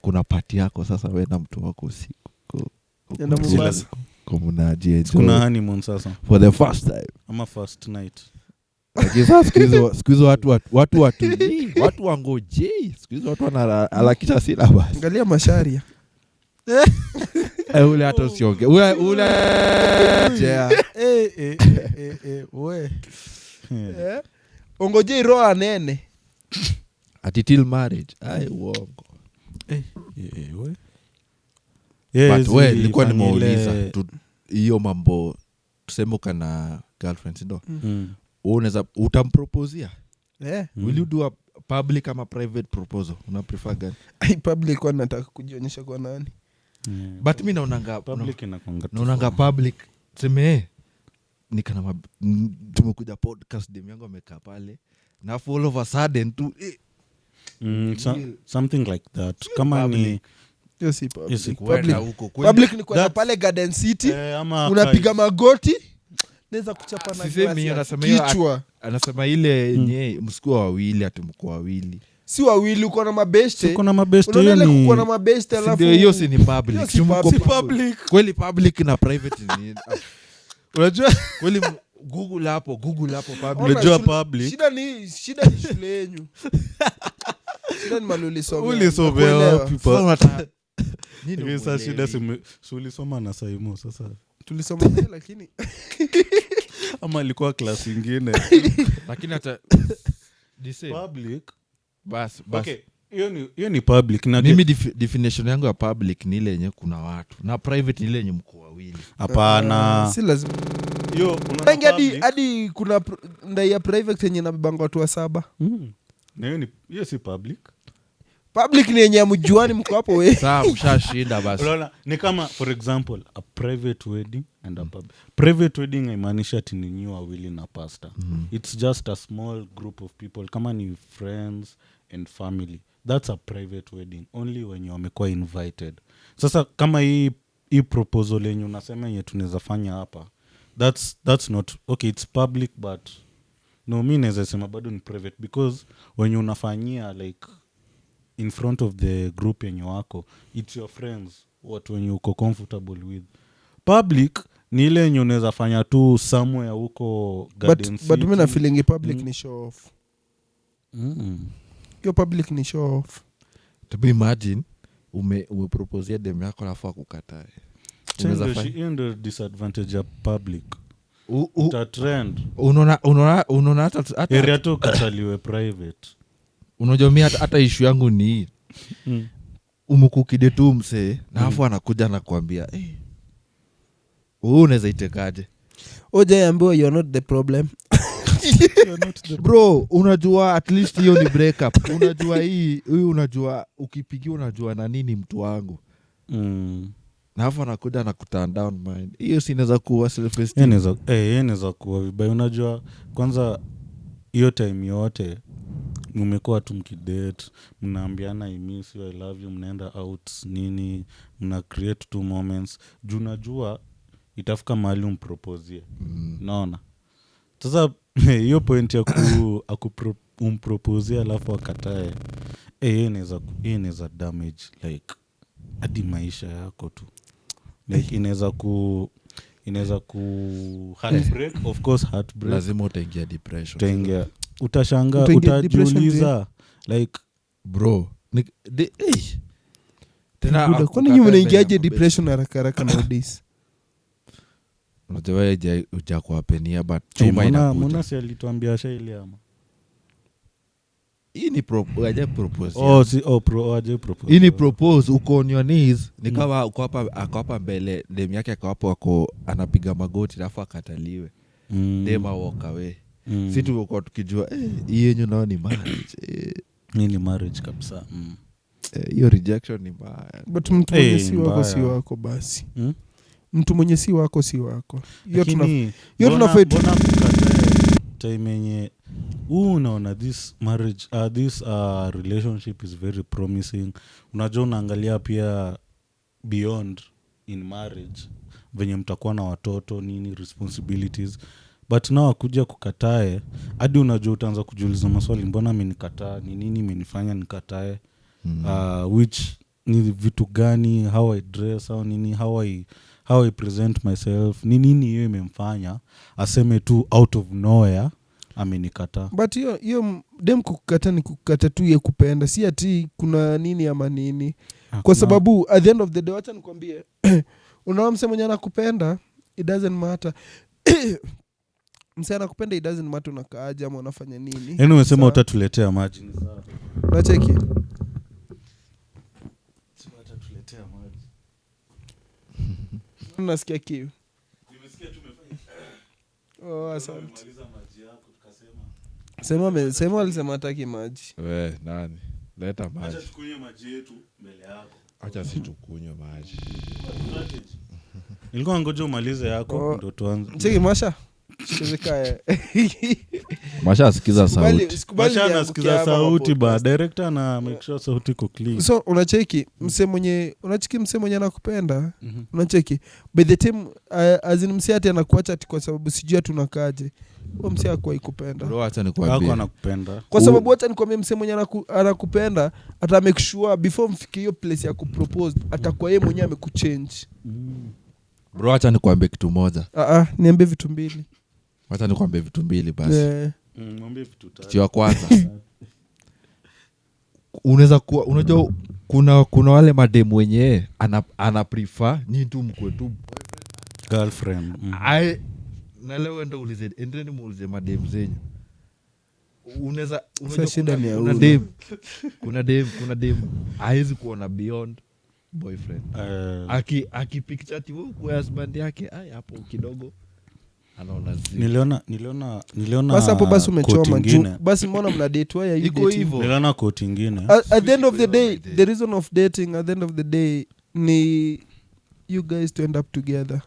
kuna party yako sasa we na mtu wako usiku.
Enda Mombasa.
Mnajienjoy
Kuna honeymoon sasa
for the first time.
Ama first night.
Lakini sasa siku hizi watu watulii, watu wangojei. Siku hizi watu wanaharakisha syllabus.
Angalia Masharia.
Eh, ule hata usionge. Ule jea.
Eh, eh, eh, eh, we. Eh? Ongojei roho anene.
Ati till marriage. Ai, uongo.
Eh, we.
But we,
Yes,
nilikuwa
ifanye
nimeuliza hiyo mambo, tuseme uko na girlfriend, si ndio? Wewe unaweza utamproposia?
Eh.
Will you do a public ama private proposal? Una prefer gani?
Ai, public kwa nataka kujionyesha kwa nani?
Yeah.
But mi naonanga
Public inakuanga tu
naonanga
formal.
public, tuseme nikana tumekuja podcast, dem yangu amekaa pale na afu all of a sudden tu
Something like that kama ni
Public.
Hiyo si public.
Hiyo si
kuenda
Public.
huko kweli.
Public ni kwenda
That's-
pale Garden City,
ama
unapiga
kai-
magoti, naweza kuchapa na
Sisemi
glasi
hiyo,
ya
nasema hiyo
kichwa.
Anasema ile yenye msikuwa wawili, ati mko wawili.
Si wawili, uko na mabeshte.
Uko na mabeste,
Unaona
hiyo
ile
ni
kuko na mabeshte
Si
alafu
ndio, hiyo si ni public?
Hiyo si
Si mko
public.
public. Kweli public na private ni
Unajua
kweli Google hapo, Google hapo public.
Ona,
Unajua public.
Shida ni shule yenyu. Shida ni mahali ulisomea.
Ulisomea
Nakuelewa.
wapi
Sasa nini
Lakini sasa shida
umuelewi?
si ulisoma na Saimo sasa?
Tulisoma naye lakini
Ama alikuwa class ingine.
Lakini hata the same.
Public.
Bas, bas.
Okay, hiyo ni public na
Mimi definition yangu ya public ni ile yenye kuna watu na private ni ile yenye mko wawili.
Hapana.
Si lazima.
Hiyo unaona
Wengi hadi
public.
hadi kuna ndai ya private yenye inabebanga watu wa 7.
Na hiyo si public.
Public ni yenye amjuani mko hapo we.
Saa mshashinda basi.
Unaona, ni kama for example a private wedding and a public. Private wedding haimaanishi ati ni nyinyi wawili na pastor. It's just a small group of people kama ni friends and family. That's a private wedding only wenye wamekuwa invited. Sasa kama hii proposal yenye unasema yenye tunaweza fanya hapa, that's not okay, it's public, but no, mi naweza sema bado ni private because wenye unafanyia like in front of the group yenye wako, it's your friends, watu wenye uko comfortable with. Public ni ile yenye unaweza fanya tu somewhere huko Garden
But mi na
City.
feeling public ni show off. Hiyo public ni show off.
To imagine umeproposia dem yako alafu akukatae. Unaweza fanya-
Hiyo ndio disadvantage ya public. Uta trend.
Unaona hata
Area tu ukataliwe private.
Unajua mi hata ishu yangu ni hii. Umekukide tu msee na afu anakuja nakuambia, hey, Wewe unaweza itekaje?
Ujaiambiwa you're not the problem?
Bro, unajua at least hiyo ni breakup. Unajua hii unajua ukipigia unajua na nini mtu wangu. Na hapo anakuja na kuturn down mind. Hiyo si inaweza kuwa self esteem.
Hiyo inaweza kuwa vibaya. Unajua kwanza hiyo time yote mmekuwa tu mkidate, mnaambiana I miss you, I love you, mnaenda out nini, mna create two moments. Juu unajua itafika mahali umproposie. Naona sasa hiyo point ya umproposie alafu akatae, hiyo inaweza damage like hadi maisha yako tu. Like inaweza ku heartbreak, of course heartbreak.
Lazima utaingia depression.
Utaingia, utashangaa,
Utaingia depression.
utajiuliza like
bro, tena
Buda, kwani nyinyi mnaingiaje depression haraka haraka nowadays?
Unajua wewe hujakuwapenia, but chuma inakuja.
Mbona si alituambia shaili ama?
Hii ni haja propose.
Oh, si, oh, pro, oh, propose.
Hii ni propose, uko on your knees, ni kama uko hapa, ako hapa mbele, dem yake ako hapo, ako anapiga magoti alafu akataliwe. Dem walk away. Si tumekuwa tukijua hii yenyu nao ni marriage.
Hii ni marriage kabisa.
Hiyo rejection ni mbaya.
But mtu mwenye si wako
mbaya.
si wako basi. Mtu mwenye si wako si wako. Hiyo
Lakini,
hiyo tunafai
mbona kukatae time yenye huu unaona this marriage, this relationship is very promising. Unajua unaangalia pia beyond in marriage venye mtakuwa na watoto nini responsibilities, but now akuja kukatae hadi unajua utaanza kujiuliza maswali, mbona amenikataa, ni nini imenifanya nikatae, which ni vitu gani, how I dress au nini, how I present myself, ni nini hiyo imemfanya aseme tu out of nowhere amenikataa.
But hiyo dem kukata ni kukata tu ye kupenda, si ati kuna nini ama nini. Kwa sababu at the end of the day, wacha nikwambie, unaona mse mwenye anakupenda, it doesn't matter. Mse anakupenda, it doesn't matter unakaaje ama unafanya nini.
Yaani umesema
Sawa.
utatuletea maji.
Unacheki?
Utatuletea maji.
Unasikia kiu? Oh, asante. Sema alisema hataki maji.
We, nani? Leta maji.
Tukunywe maji yetu mbele yako.
Acha si tukunywe maji.
Nilikuwa ngoja umalize yako ndo tuanze.
Cheki Masha. Chezekae.
Masha asikiza sauti.
Sikubali
Masha
niangukie
anasikiza
hapa kwa
sauti ba
podcast.
director na make sure sauti iko clear.
So unacheki mse mwenye unacheki mse mwenye anakupenda, unacheki by the time as in mse ati anakuacha ati kwa sababu sijui ati unakaaje, huyo mse hakuwahi kupenda.
Bro, acha
Wako
nikwambie.
anakupenda.
Kwa sababu wacha nikwambie, mse mwenye anakupenda ata make sure before mfike hiyo place ya kupropose atakuwa yeye mwenyewe amekuchange.
Bro, acha nikwambie kitu moja.
Niambie vitu mbili.
Acha nikwambie vitu mbili basi.
Mwambie vitu tatu.
Kitu ya kwanza. Unaweza kuwa unajua kuna wale mademu wenyewe ana prefer ni tu mkwe tu
girlfriend.
Ai, na leo enda ulize, endeni muulize mademu zenyu. Unaweza, unajua
shida ni ya
kuna
huyu.
dem, kuna dem haezi kuona beyond boyfriend. Akipicture ati wewe kwa husband yake, ai hapo kidogo anaona zi.
Niliona
Basi hapo basi
quote
umechoma juu.
ingine.
Basi mbona mna date? Why are you
Iko
dating?
hivyo.
Niliona quote ingine.
At the end of the day, the reason of dating at the end of the day ni you guys to end up together.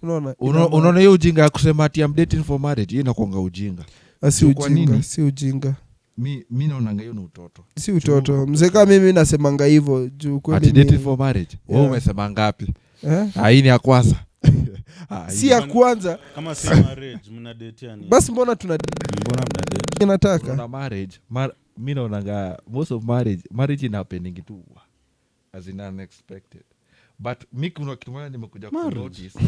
Unaona?
Unaona hiyo ujinga ya kusema ati I'm dating for marriage, hiyo inakuanga ujinga.
Si
Kwa
ujinga,
nini?
si ujinga.
Mi naonanga hiyo ni utoto.
Si utoto. Mzee kama mimi nasemanga hivyo juu kweli
Ati dating
ni-
for marriage. Wewe
Yeah.
umesema ngapi?
Eh?
Hii ni ya kwanza.
Si ya kwanza.
Kama si marriage mnadetia nini?
Basi mbona tuna
Mbona mnadate?
nataka?
Unaona marriage, mi naonanga most of marriage ina happening tu as in unexpected. But mi kuna kitu moja nimekuja ku notice.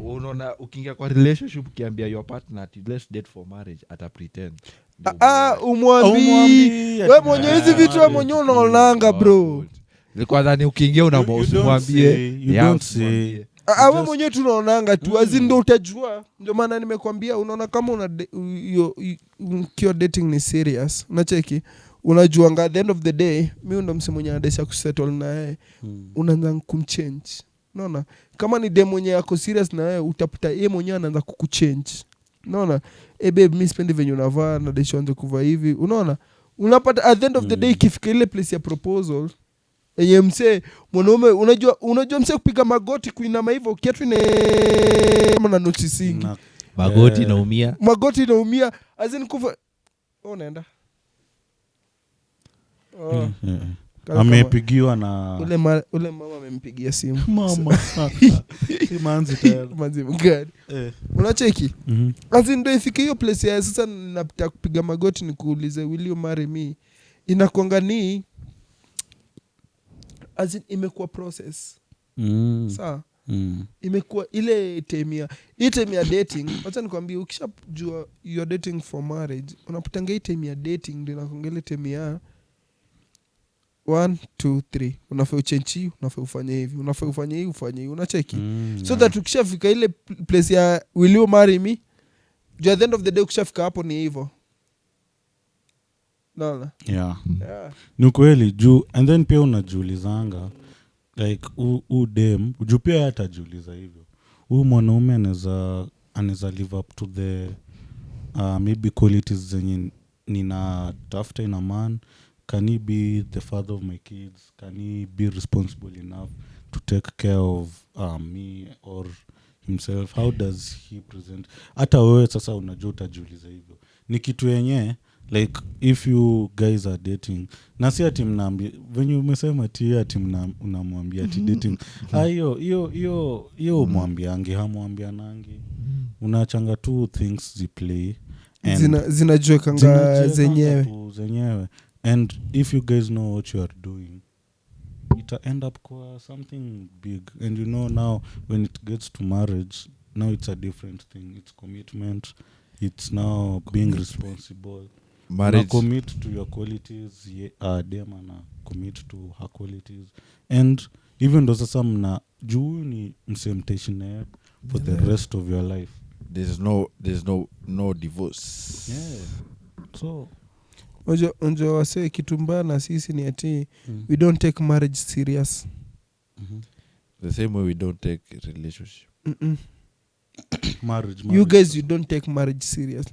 Unaona ukiingia kwa relationship ukiambia your partner ati let's date for marriage, ata pretend.
Umwambii.
Umwambii
Wewe mwenye hizi vitu wewe mwenyewe unaonanga bro.
Nilikuwa dhani ukiingia
You don't
usimwambie.
say, you
Yeah,
don't say.
usimwambie.
Wewe mwenyewe tunaonanga tu, as in ndo utajua. Ndio maana nimekwambia unaona kama una ukiwa dating ni serious. Unacheki? Unajuanga at the end of the day mimi ndo mse mwenye anadesha kusettle na yeye. Unaanza kumchange. Unaona, kama ni dem mwenye ako serious na wewe, utapata yeye mwenyewe anaanza kukuchange. Unaona, eh babe, mi sipendi venye unavaa na desho, anze kuvaa hivi. Unaona, unapata at the end of the day ikifika ile place ya proposal enye msee mwanaume, unajua msee kupiga magoti, kuinama hivyo, kiatu ina na noticingi
Magoti
Eh.
naumia.
Magoti inaumia, as in kufa. Oh, unaenda, oh, kama-
Amepigiwa na
ule mama amempigia simu.
Mama. Si manzi tayari.
Manzi mgani?
Eh.
Unacheki?
Mhm.
As in ndo ifike hiyo place ya sasa napita kupiga magoti nikuulize, "Will you marry me?" Inakuanga ni, as in, imekuwa process. Sawa? Imekuwa ile time ya, hii time ya dating, wacha nikwambie, ukishajua you are dating for marriage, unapatanga hii time ya dating ndio inakuanga ile time ya 1 2 3, unafaa uchange, unafaa ufanye hivi, unafaa ufanye hii, ufanye hii, unacheki? So that ukishafika ile place ya "Will you marry me?" Juu at the end of the day ukishafika hapo ni hivo, naona.
Yeah.
Yeah.
Ni ukweli, juu and then pia unajiulizanga like u dem, juu pia yeye atajiuliza hivyo, huyu mwanaume anaweza live up to the maybe qualities zenye ninatafuta in a man? Can he be the father of my kids? Can he be responsible enough to take care of me or himself? How does he present? Hata wewe sasa unajua utajiuliza hivyo. Ni kitu yenye like if you guys are dating, na si ati mnaambia venye umesema ti ati unamwambia ati dating. Ah, hiyo umwambiangi, hamwambianangi, unachanga tu things ziplay and
Zinajiwekanga
zinajiwekanga
zenyewe.
Tu zenyewe. And if you guys know what you are doing, ita end up kwa something big. And you know, now when it gets to marriage, now it's a different thing. It's commitment, it's now being responsible.
Marriage.
Una commit to your qualities, dem ana commit to her qualities, and even ndo sasa mna juu huyu ni msee mtaishi naye for the rest of your life.
There's no divorce.
Yeah. So
Unajua wasee, kitu mbaya na sisi ni ati we don't take marriage serious.
The same way we don't take relationship.
Mm-mm.
Marriage,
You
marriage.
guys, you don't take marriage serious.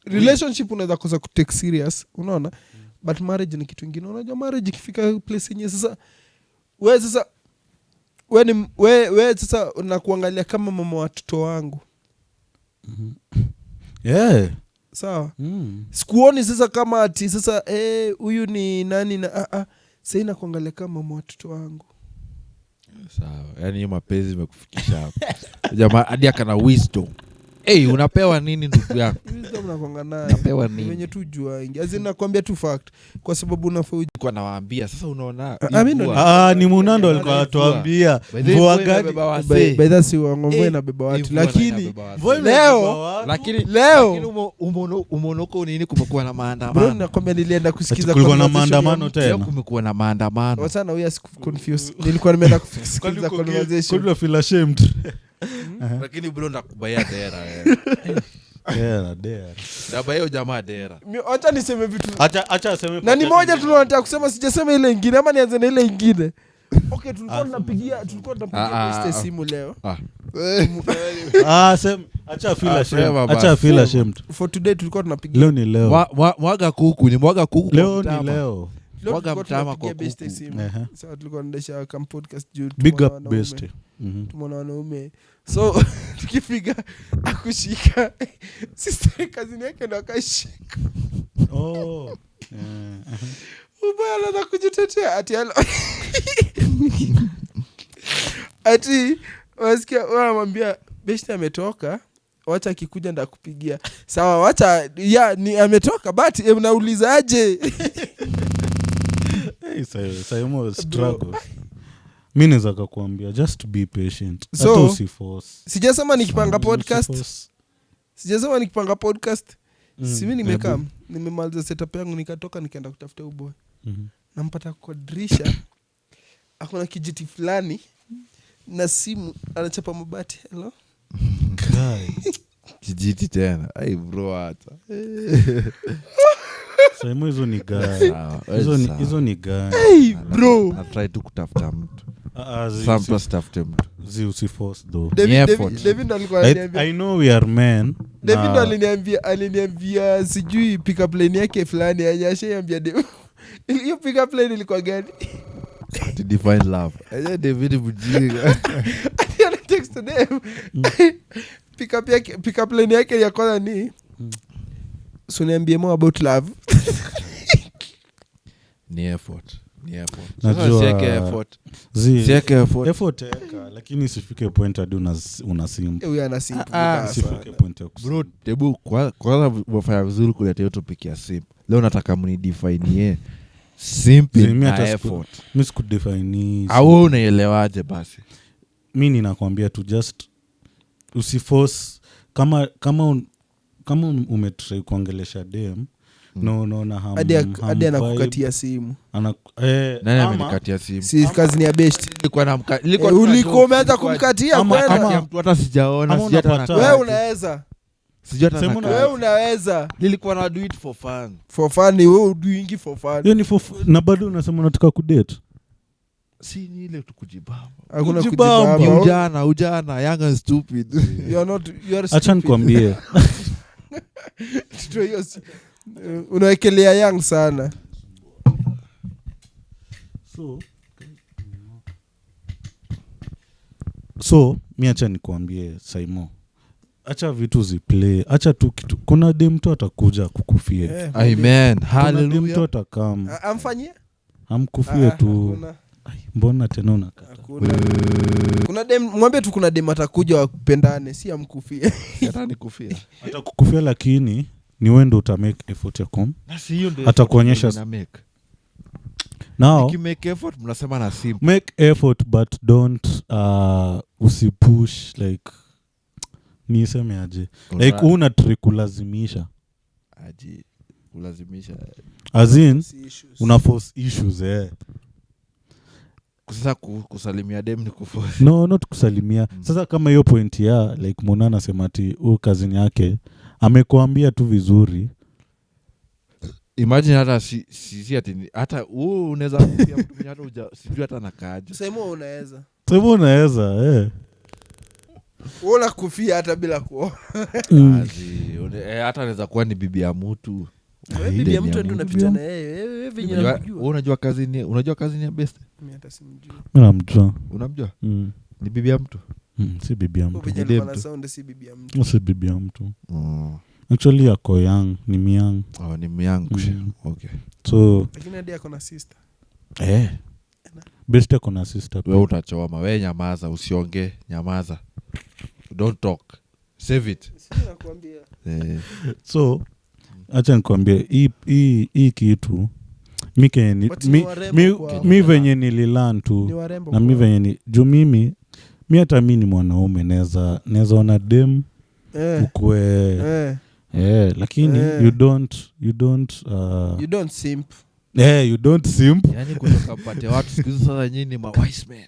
Relationship unaweza kosa kutake serious, unaona, but marriage ni kitu ingine. Unajua marriage ikifika place yenye sasa we sasa we, ni, we sasa nakuangalia kama mama watoto wangu. Sawa? Sikuoni sasa kama ati sasa, eh, huyu ni nani na ah, ah. Sahii nakuangalia kama mama watoto wangu.
Sawa, yaani hiyo mapenzi imekufikisha hapo, jamaa hadi akana wisdom. Hey, unapewa nini ndugu yako?
Wisdom nakuanga nayo.
Unapewa
Ni
nini?
venye tu jua ingi. As in, nakwambia tu fact kwa sababu unafaa
Kwa nawaambia sasa, unaona
Ah, mi ndo
mvua.
Ah, ni Munando alikuwa atuambia
By the way,
mvua
mvua
gani?
inabeba wasee.
By that si uongo, mvua
Eh,
inabeba watu,
mvua
lakini
inabeba wasee.
Mvua
Leo-
inabeba watu.
Lakini
Leo-
lakini umeonoko nini, kumekuwa na
Bro,
maandamano.
nakwambia nilienda kusikiza
Ati kulikuwa na
conversation ya
maandamano
mtu.
Leo
tena?
kumekuwa na maandamano.
Wachana huyu asikuconfuse. Nilikuwa nimeenda kusikiza
Kwani uko
conversation.
kwani una feel ashamed?
Lakini bro, ndakubaya dera wewe.
Dera, dera.
Ndabaya huyo jamaa dera.
Wacha niseme vitu
Acha aseme.
Na ni moja tu nataka kusema, sijasema ile ingine, ama nianze na ile ingine? Okay, tulikuwa tunapigia
Ah, ah,
Beste
ah.
simu leo.
Ah.
Ah, acha feel
Ah,
ashamed.
sema
Acha
basi.
feel ashamed.
For today tulikuwa tunapigia
Leo ni leo.
Mwaga kuku ni mwaga kuku kwa
Leo ni
mtama.
leo.
Leo
Mwaga
tulikuwa
mtama
tunapigia
kwa
Beste
kuku.
simu.
Ehe.
Sasa tulikuwa tunaendesha kam podcast juu
Big
tumeona
up
wanaume.
Beste.
Tumeona wanaume, so tukipiga akushika, sister kazini yake ndo akashika.
Oh. Yeah.
Ubaya anaanza kujitetea ati ati wasikia wanamwambia beshte ametoka, wacha akikuja ndakupigia. Sawa, wacha ya ni ametoka, but mnaulizaje?
Hey, Saimo struggle. Mi naweza kakuambia just be patient.
So,
Hata usiforce.
Sijasema nikipanga podcast.
Usiforce.
Sijasema nikipanga podcast. Si mi nimekaa,
Hebu.
nimemaliza setup yangu, nikatoka, nikaenda kutafuta uboy. Nampata kwa dirisha, akona kijiti fulani na simu, anachapa mabati. Hello.
Guy.
Kijiti tena. Ai bro, hata.
Saimo, hizo ni gani?
Sawa,
Hizo ni
sawa.
hizo ni gani?
Hey, bro.
Na try tu kutafuta mtu.
Ah, ah,
Sasa mtu asitafute mtu.
Zi usiforce though.
David-
Ni effort.
David ndo alikuwa ananiambia-
I know we are men.
David
na-
ndo aliniambia sijui pick up line yake fulani yenye ashaiambia David. Hiyo pick up line ilikuwa gani?
To define love. Eh, David mjinga.
Ati ana text dem. Pick up line yake ya kwanza ni so niambie more about love.
Ni effort. Ni effort. Sasa
Najua-
siweke effort.
Zi-
Siweke effort.
effort eka, lakini isifike point hadi una simp.
Eh, huyu ana simp
Ah,
vibaya
Isifike
sana.
point ya kusimp.
Bro, hebu kwanza umefanya vizuri kuleta hiyo topic ya simp. Leo nataka mnidefinie simp
Zi, mi
na
hata
effort.
Mi sikudefine
Au wewe unaelewaje basi?
Mi ninakwambia tu just usiforce kama umetry kuongelesha dem na unaona
Hadi hadi anakukatia simu.
Nani amenikatia simu?
Si kazi ni ya best.
Nilikuwa nilikuwa
Eh,
tu na
ulikuwa
joke,
umeanza
nilikuwa-
kumkatia
Ama-
kwenda.
Kati ya mtu hata sijaona,
Ama
sijui hata
unapata-
nakaa.
Wewe unaweza.
Sijui hata
Sema
nakaa.
Wewe unaweza.
Nilikuwa na do it for fun.
For fun wewe udoing for fun.
Hiyo ni na bado unasema unataka kudate.
Si ni ile tu kujibamba.
Hakuna
Kujibamba.
Ni
kujibamba.
ujana, young and stupid.
You are not, you are
Acha
stupid.
nikwambie.
Tutoe hiyo unawekelea young sana.
So mi acha nikuambie Saimo, acha vitu ziplay, acha tu kitu. Kuna dem tu atakuja kukufie,
Eh,
Amen.
kuna dem tu
Hallelujah.
atakam
amfanyie?
amkufie
Ah,
tu.
hakuna,
Ai, mbona tena unakata?
hakuna. Kuna dem, mwambie tu kuna dem atakuja wakupendane, si amkufie.
Hata nikufia.
Atakukufia, lakini ni wewe ndo utamake effort ya kum
Na si hiyo ndio
Atakuonyesha-
effort nina make.
now
Nikimake effort mnasema na simp.
make effort but don't usipush like niseme aje like una trick kulazimisha
Aje, kulazimisha.
as in
Si issues.
una force issues eh.
Sasa kusalimia dem ni kuforce.
No, not kusalimia. Sasa kama hiyo point ya like Mona anasema ati huyu kazini yake amekuambia tu vizuri.
Imagine hata si ati hata wewe unaweza kufia mtu mwenye hata sijui hata nakaaje.
Sema unaweza.
Sema unaweza eh.
Wewe unakufia hata bila kuoa.
Azi, hata anaweza kuwa ni bibi ya mtu.
Wewe bibi ya
Demu
mtu
ya
ndio
mtu.
unapita na yeye. Wewe venye nakujua.
Wewe unajua kazi ni ya best?
Mimi hata simjui.
Mi namjua.
Unamjua?
Mm.
Ni bibi ya mtu?
Si bibi ya
Wewe
mtu.
venye
Ni dem
alikuwa na
tu.
sound si bibi ya mtu.
Si bibi ya mtu. Actually ako young, ni myang.
Oh, ni myangu. Okay.
So
Lakini hadi ako na sister.
Best ako na sister.
Wewe utachoma, wewe nyamaza, usiongee, nyamaza. Don't talk. Save it.
Si nakwambia.
So acha nikwambie hii kitu mi kenye ni-
But ni warembo kwao.
mi venye nililan
Ni
tu
warembo.
na mi
kwao.
venye ni juu mimi mi hata mi ni mwanaume naweza ona dem ukue lakini you don't
You don't simp.
you don't simp.
Yaani kutoka mpate watu siku hizi sasa nyinyi ni ma wise men.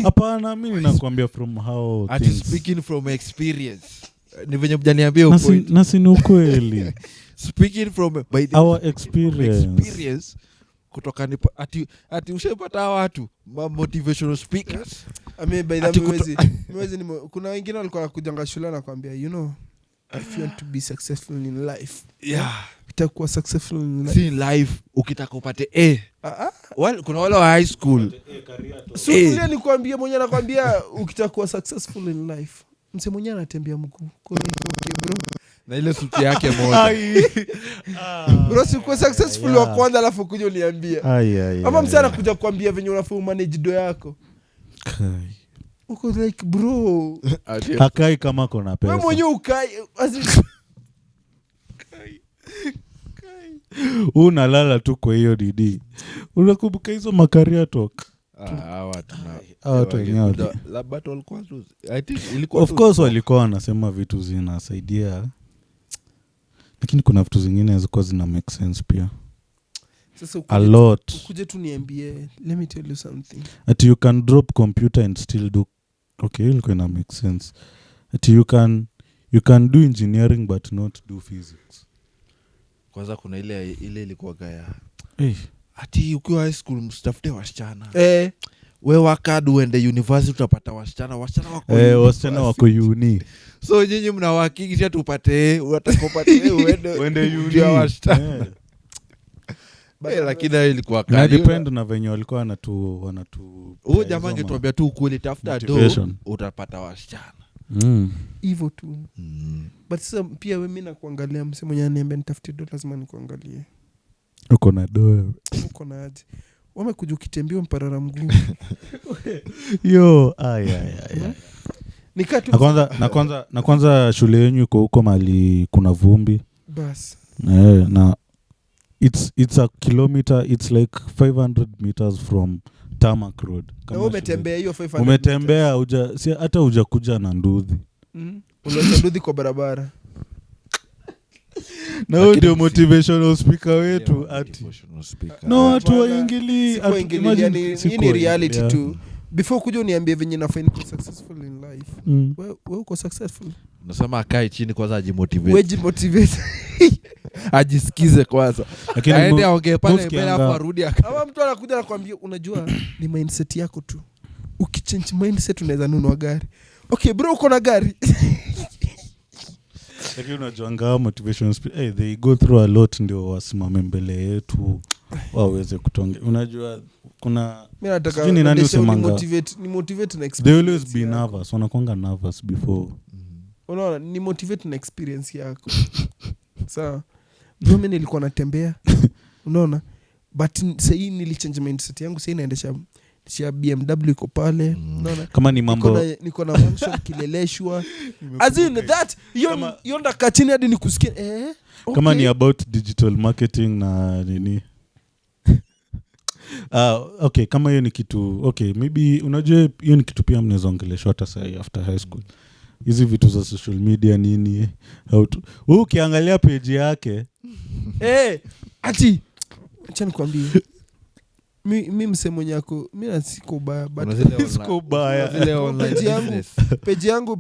Hapana, mi ninakwambia from how
Ati
things
speaking from experience. Ni venye mjaniambia
Na si-
ukweli.
na si ni ukweli.
Speaking from by the
Our experience.
experience kutoka ni ati ushaipata hawa watu ma motivational speakers.
I mean, by the
Ati
way, miwezi kuna wengine walikuwa wanakujanga shule na kuambia, you know, if you want to be successful in life,
Yeah.
utakuwa successful in life.
Si in life ukitaka upate A.
Ah, ah.
Well, kuna wale wa high school.
So tulia nikwambie, mwenye anakwambia ukitaka kuwa successful in life, mse mwenyewe anatembea mguu. Kwa hiyo, okay, bro.
Na ile suti yake moja.
Bro, si ukuwe successful wa kwanza alafu kuja uniambie.
Ai, ai,
Ama
ai,
mse
ai.
anakuja kuambia venye unafaa umanage do yako.
Kai.
Uko like bro,
Hakai kama kona
wewe
pesa.
mwenyewe ukai as in-
Unalala tu kwa hiyo dd. Unakumbuka hizo makaria talk?
Hawa tuna
Hawa watu wenyewe
labda walikuwa tu I think ilikuwa
Of
tu-
course walikuwa wanasema vitu zinasaidia, lakini kuna vitu zingine zilikuwa zina make sense pia.
Sasa
A lot.
ukuje tu niambie, let me tell you something.
Ati you can drop computer and still do okay, ilikuwa ina make sense. Ati you can do engineering but not do physics.
Kwanza kuna ile ilikuwa gaya.
Hey.
Ati ukiwa high school msitafute wasichana. We wakad uende university utapata wasichana, wasichana wako
Eh, wasichana wako uni.
So nyinyi mnawahakikisha tupate, utakupate uende
Uende
juu ya
uni.
wasichana.
Eh.
Eh, lakini hayo ilikuwa
Ina
kali.
depend na venye walikuwa wanatu
Huyu jamaa angetuambia tu ukweli, tafuta do
Motivation.
utapata wasichana.
Hivo tu. But sasa pia we, mi nakuangalia, mse mwenye aniambia nitafutie do lazima nikuangalie.
Uko na do?
Uko na aje? Wamekuja ukitembea mparara mguu.
Yo, ay, ay, ay, ay.
Nikaa tu.
Na kwanza shule yenyu iko huko mali kuna vumbi.
Bas.
Eh, na it's a kilometer, it's like 500 meters from tarmac road.
Na
Kama
wewe umetembea hiyo 500
umetembea uja, si, hata hujakuja na nduthi.
Uliacha nduthi kwa barabara.
Na huyo
Lakini
ndio motivational speaker wetu ati
Motivational speaker.
No, watu
Hapana,
waingili
sikuwaingililia, hii ni reality tu. Before kuja uniambie venye nafaa niko successful in life, we uko successful?
Nasema akae chini kwanza ajimotivate.
Wejimotivate.
Ajisikize kwanza,
Lakini
aende aongee pale
Muski
mbele,
anga-
afu arudi
Ama mtu anakuja nakwambia, unajua ni mindset yako tu, ukichange mindset unaweza nunua gari. Okay bro, uko na gari?
Lakini unajuanga hao motivation hey, they go through a lot ndio wasimame mbele yetu waweze kutonge. Unajua kuna
Mi nataka
Sijui ni nani
niendeshe
husemanga.
ni motivate na
They always
experience
be
yako.
nervous, wanakwanga nervous before.
Unaona, ni motivate na experience yako. Sawa bro, mi nilikuwa natembea, unaona, but sahii nilichange mindset yangu, sahii naendesha sha BMW iko pale. Unaona?
Kama ni
Niko
mambo
niko na mansion Kileleshwa. As in that hiyo hiyo ndakaa chini hadi nikusikie, eh, okay.
Kama ni about digital marketing na nini. Ah, okay, kama hiyo ni kitu, okay, maybe unajua hiyo ni kitu pia mnaweza ongeleshwa hata sahi after high school, hizi vitu za social media nini, how to, wewe ukiangalia page yake.
Eh, ati acha nikwambie, mi mse mwenye ako, mi nasiko ubaya, but
Kuna zile
Siko ubaya.
kuna zile online
Page yangu.
business.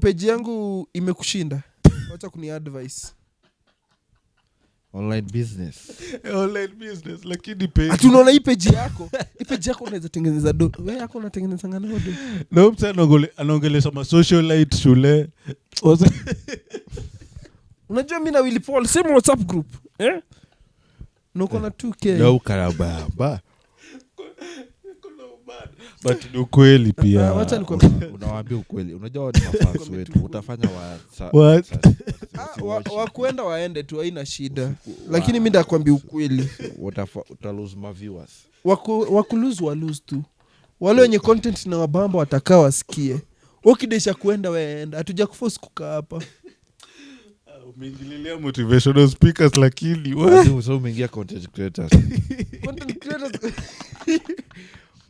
Page yangu imekushinda, wacha kuni advice.
Online business.
Online business, lakini page
Ati unaona hii page yako, hii page yako unaweza tengeneza do, we yako unatengeneza ngana do.
Na mtu anaongelesha masocialite shule.
Unajua mi na Willy Paul same WhatsApp group, eh, na uko na 2K.
Na ukarababa.
But ni ukweli pia.
Ah, wacha nikwambie.
Unawaambia ukweli, unajua wao ni mafans wetu, utafanya
What?
Ah, wakuenda waende tu, haina shida, lakini mi ndakwambia ukweli.
Utalose ma viewers.
Wakulose walose tu. Wale wenye content na wabamba watakaa wasikie. Ukidesha kuenda, weenda, hatuja kuforce kukaa hapa.
Umeingililia motivational speakers, lakini we.
Ati so umeingia content creators.
Content creators,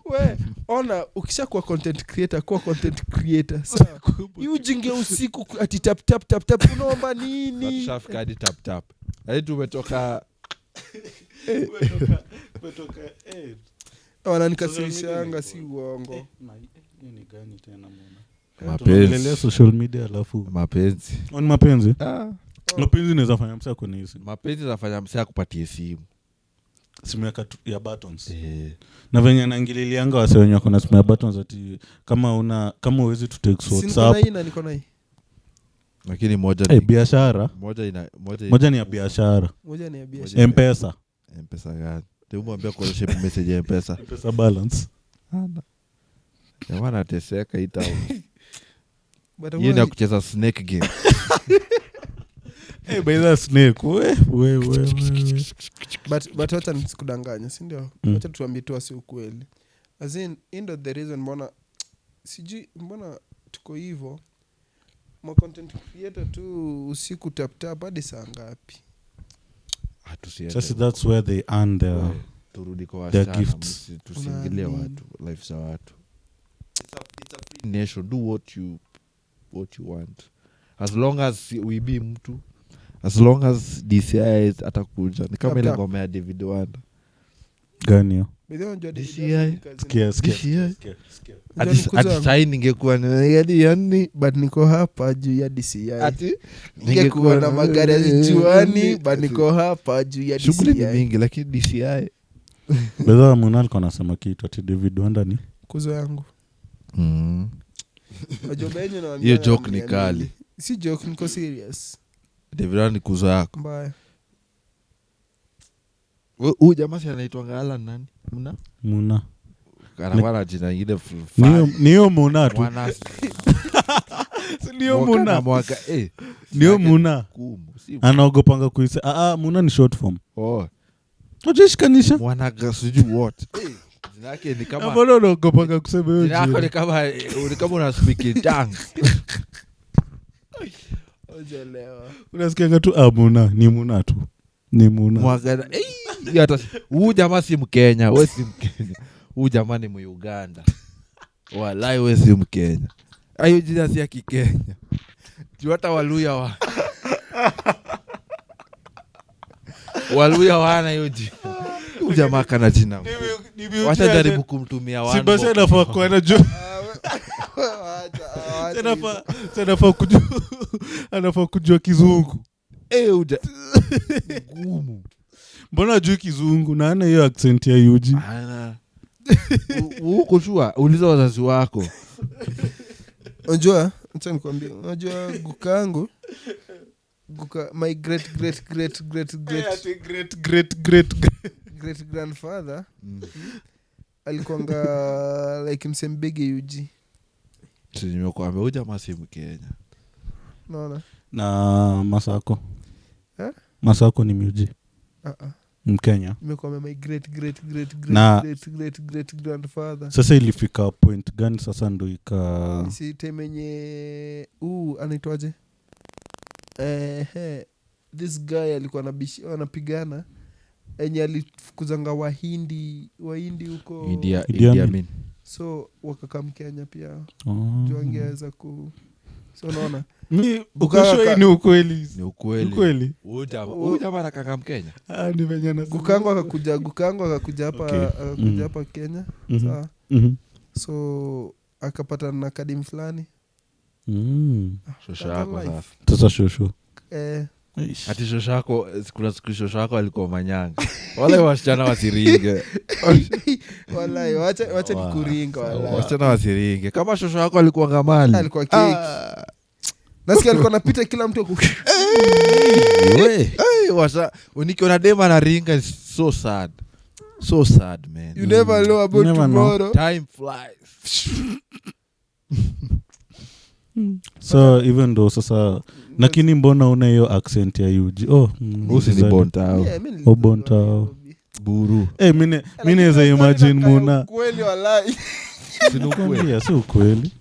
we ona, ukishakuwa content creator, kuwa content creator, sawa? Hii ujinge usiku ati tap tap tap tap, unaomba nini?
Tushafika hadi tap tap, hadi tumetoka.
Wananikasirishanga, si uongo.
Tunaongelelea
Mapenzi.
social media alafu
Mapenzi.
Oh, ni mapenzi.
Ah,
Mapenzi inaweza fanya msa kwenye hii simu.
Mapenzi nafanya msee akupatie simu.
Simu ya buttons.
Eh.
Na venye naingililianga wase wenye wako na simu ya buttons, ati kama una, kama uwezi tu text
Si niko na
WhatsApp.
hii na niko na hii.
Lakini moja
Eh, biashara.
moja ina moja.
Moja ni ya biashara.
Moja ni ya biashara.
Mpesa.
Mpesa gani? Tumwambia kuonyesha message ya Mpesa.
Mpesa balance.
Hana. Jamaa anateseka hii town.
But
Hiyo ni ya
hakuna-
kucheza snake game.
Hey, by the snake, we we we, we.
But wacha nisikudanganya, sindio? Wacha tuambie tu asi ukweli. As in, hii ndo the reason mbona, sijui mbona tuko hivo, ma content creator tu usiku tap tap hadi saa ngapi?
Ah, tusiende
Sasa
huko.
that's where they earn their
We, turudi kwa
their
wasichana,
gifts.
tusiingilie
Una
watu, life za watu. It's a free nation, do what you want, as long as uibii mtu, as long as DCI atakuja. Ni kama
Tap,
ile
tap.
ngoma ya David Wanda.
Gani hiyo?
By the way, unajua David
DCI.
Wanda ni cousin.
Sikia, sikia,
DCI.
sikia, sikia.
Unajua ni cousin
Ati sahi ningekuwa yani
but niko hapa juu ya DCI.
Ati
Ningekuwa na magari ya zichuani, but niko hapa juu ya
Shughuli ni
DCI.
mingi, lakini DCI.
Bedha Muna alikuwa anasema kitu ati David Wanda ni
Kuzo yangu. Wajomba yenyu nawaambia
Hiyo joke ni
mniamini.
kali.
Si joke, niko serious.
David Allen ni kuzo yako.
Mbaya.
Huyu jamaa si anaitwanga Alan nani? Muna?
Muna.
Anakuwa na jina ingine
Niyo muna tu.
Mwana-
Niyo
mwaka na
muna.
mwaka, eh,
Niyo
yake
muna.
ngumu, si
Anaogopanga kuise. Ah, muna ni short form.
Oh,
Ujishikanisha.
mwana sijui what. Eh, jina yake ni kama
Mbona unaogopanga kusema hiyo
jina yako
jina?
ni kama ni kama una speak in tongues.
Ujelewa.
Unasikianga tu ah, muna ni muna tu. Ni muna.
Mwaka eh, hiyo hata huyu jamaa si Mkenya, we si Mkenya. Huyu jamaa ni Muuganda. Walai we si Mkenya. Hiyo jina si ya Kikenya. Juu hata Waluya wa Waluya wana hiyo jina. Huyu jamaa kana jina. Wacha jaribu kumtumia
Si
one
basi
box.
anafaa kuwa anajua.
Acha, acha
Si anafaa kujua anafaa kujua kizungu.
Eh, ngumu.
Mbona ajui kizungu na ana hiyo accent ya UG?
Ana. Uko sure? Uliza wazazi wako.
Unajua, acha nikwambie. Unajua guka yangu, guka my great great great great great
Great, great, great, great.
great grandfather alikuanga like msembege UG.
Si nimekuambia huyu jamaa si Mkenya.
Naona?
Na Masako.
Eh?
Masako ni MUG.
Ah ah.
Mkenya.
Nimekuambia my great great great great
Na-
great great great grandfather.
Sasa ilifika point gani sasa ndo ika
Si time yenye huu anaitwaje? This guy alikuwa anapigana enye alifukuzanga wahindi huko
Idi
Idi
Amin.
Amin.
So wakakam Kenya pia.
Oh.
Juu angeweza ku so unaona
Mi
Guka-
ukisho hii ni ukweli.
Ni ukweli.
Ukweli.
Huyu jamaa anakanga Mkenya.
Ah, ni venye anasema.
gukangu akakuja hapa
Okay.
akakuja hapa Kenya. Sawa. So akapatana na kadim fulani.
Shosho yako
Life.
sasa.
Sasa shosho.
Ati shosho yako, kuna siku shosho yako alikuwa manyanga. Wale wasichana wasiringe.
Walai, wacha nikuringa walai.
Wasichana wasiringe. Kama shosho yako alikuwa ngamali.
Alikuwa keki. Nasikia alikuwa anapita kila mtu
Nikiona dem anaringa is so sad. So sad, man.
You never know about
You never know.
tomorrow.
Time flies.
So even though sasa lakini mbona una hiyo accent ya UG? Oh,
Usi ni bontao.
Yeah, mi nilizaliwa
Obontao.
Nairobi.
Buru.
Eh, mi naweza imagine
Lakini
muna.
ukweli walai.
Si ni ukweli.
Kwambia, si ukweli.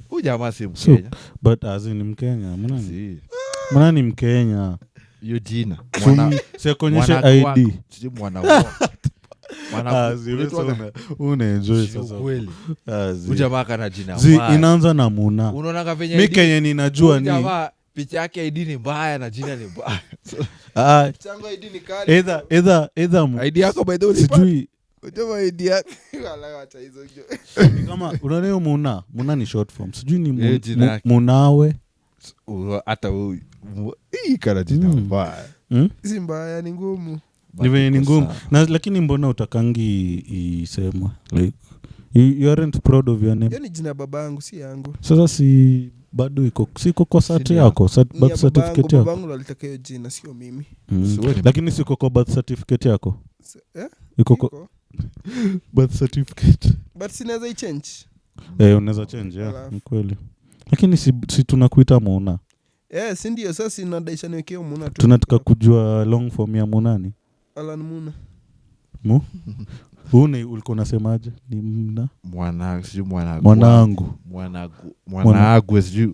Huyu jamaa si Mkenya.
But as in Mkenya, muna ni
Si.
muna ni Mkenya.
Hiyo jina.
Sikuonyeshe
mwana
ID.
kwako. Sijui mwana wa- mwana-
Ah, zi, wewe
unaitwaga-
sasa unaenjoy
Si
sasa.
ukweli.
Ah, zi.
Huyu jamaa kana jina
Zi,
mbaya.
inaanza na muna.
Unaonanga venye
Mi
ID
kenye ninajua
huyu
ni
jamaa picha yake ID ni mbaya na jina ni mbaya.
ah,
Chango ID ni kali.
either
ID yako by the way ulipata?
sijui
Jamaa ID yako.
Walai, wacha hizo jo.
ni kama unaona hiyo muna muna ni short form sijui ni
Eh, jina yake.
munawe
Hata huyu hii kana jina mbaya.
Si mbaya, ni ngumu.
ni venye ni
Iko
ngumu
sawa.
na lakini mbona utakangi isemwa like you aren't proud of your name
Hiyo ni jina ya babangu, si yangu.
sasa si bado iko siko kwa sat
Si ni
yako
Ni ya
birth certificate
babangu,
yako
babangu ndo alitaka hiyo jina, sio mimi.
Si wewe ni
Lakini siko kwa birth certificate yako
Eh?
iko kwa
Iko.
birth certificate
But sinaweza ichange.
eh unaweza change yeah
Alafu.
ni kweli lakini si tunakuita muna
Si ndio sasa sinadaisha niwekeo Muna tu.
tunataka kujua long form ya munani
Alan Muna.
mu une ulikuwa unasemaje ni mna
Mwana sijui mwana
mwanangu
mwanaagwe sijui.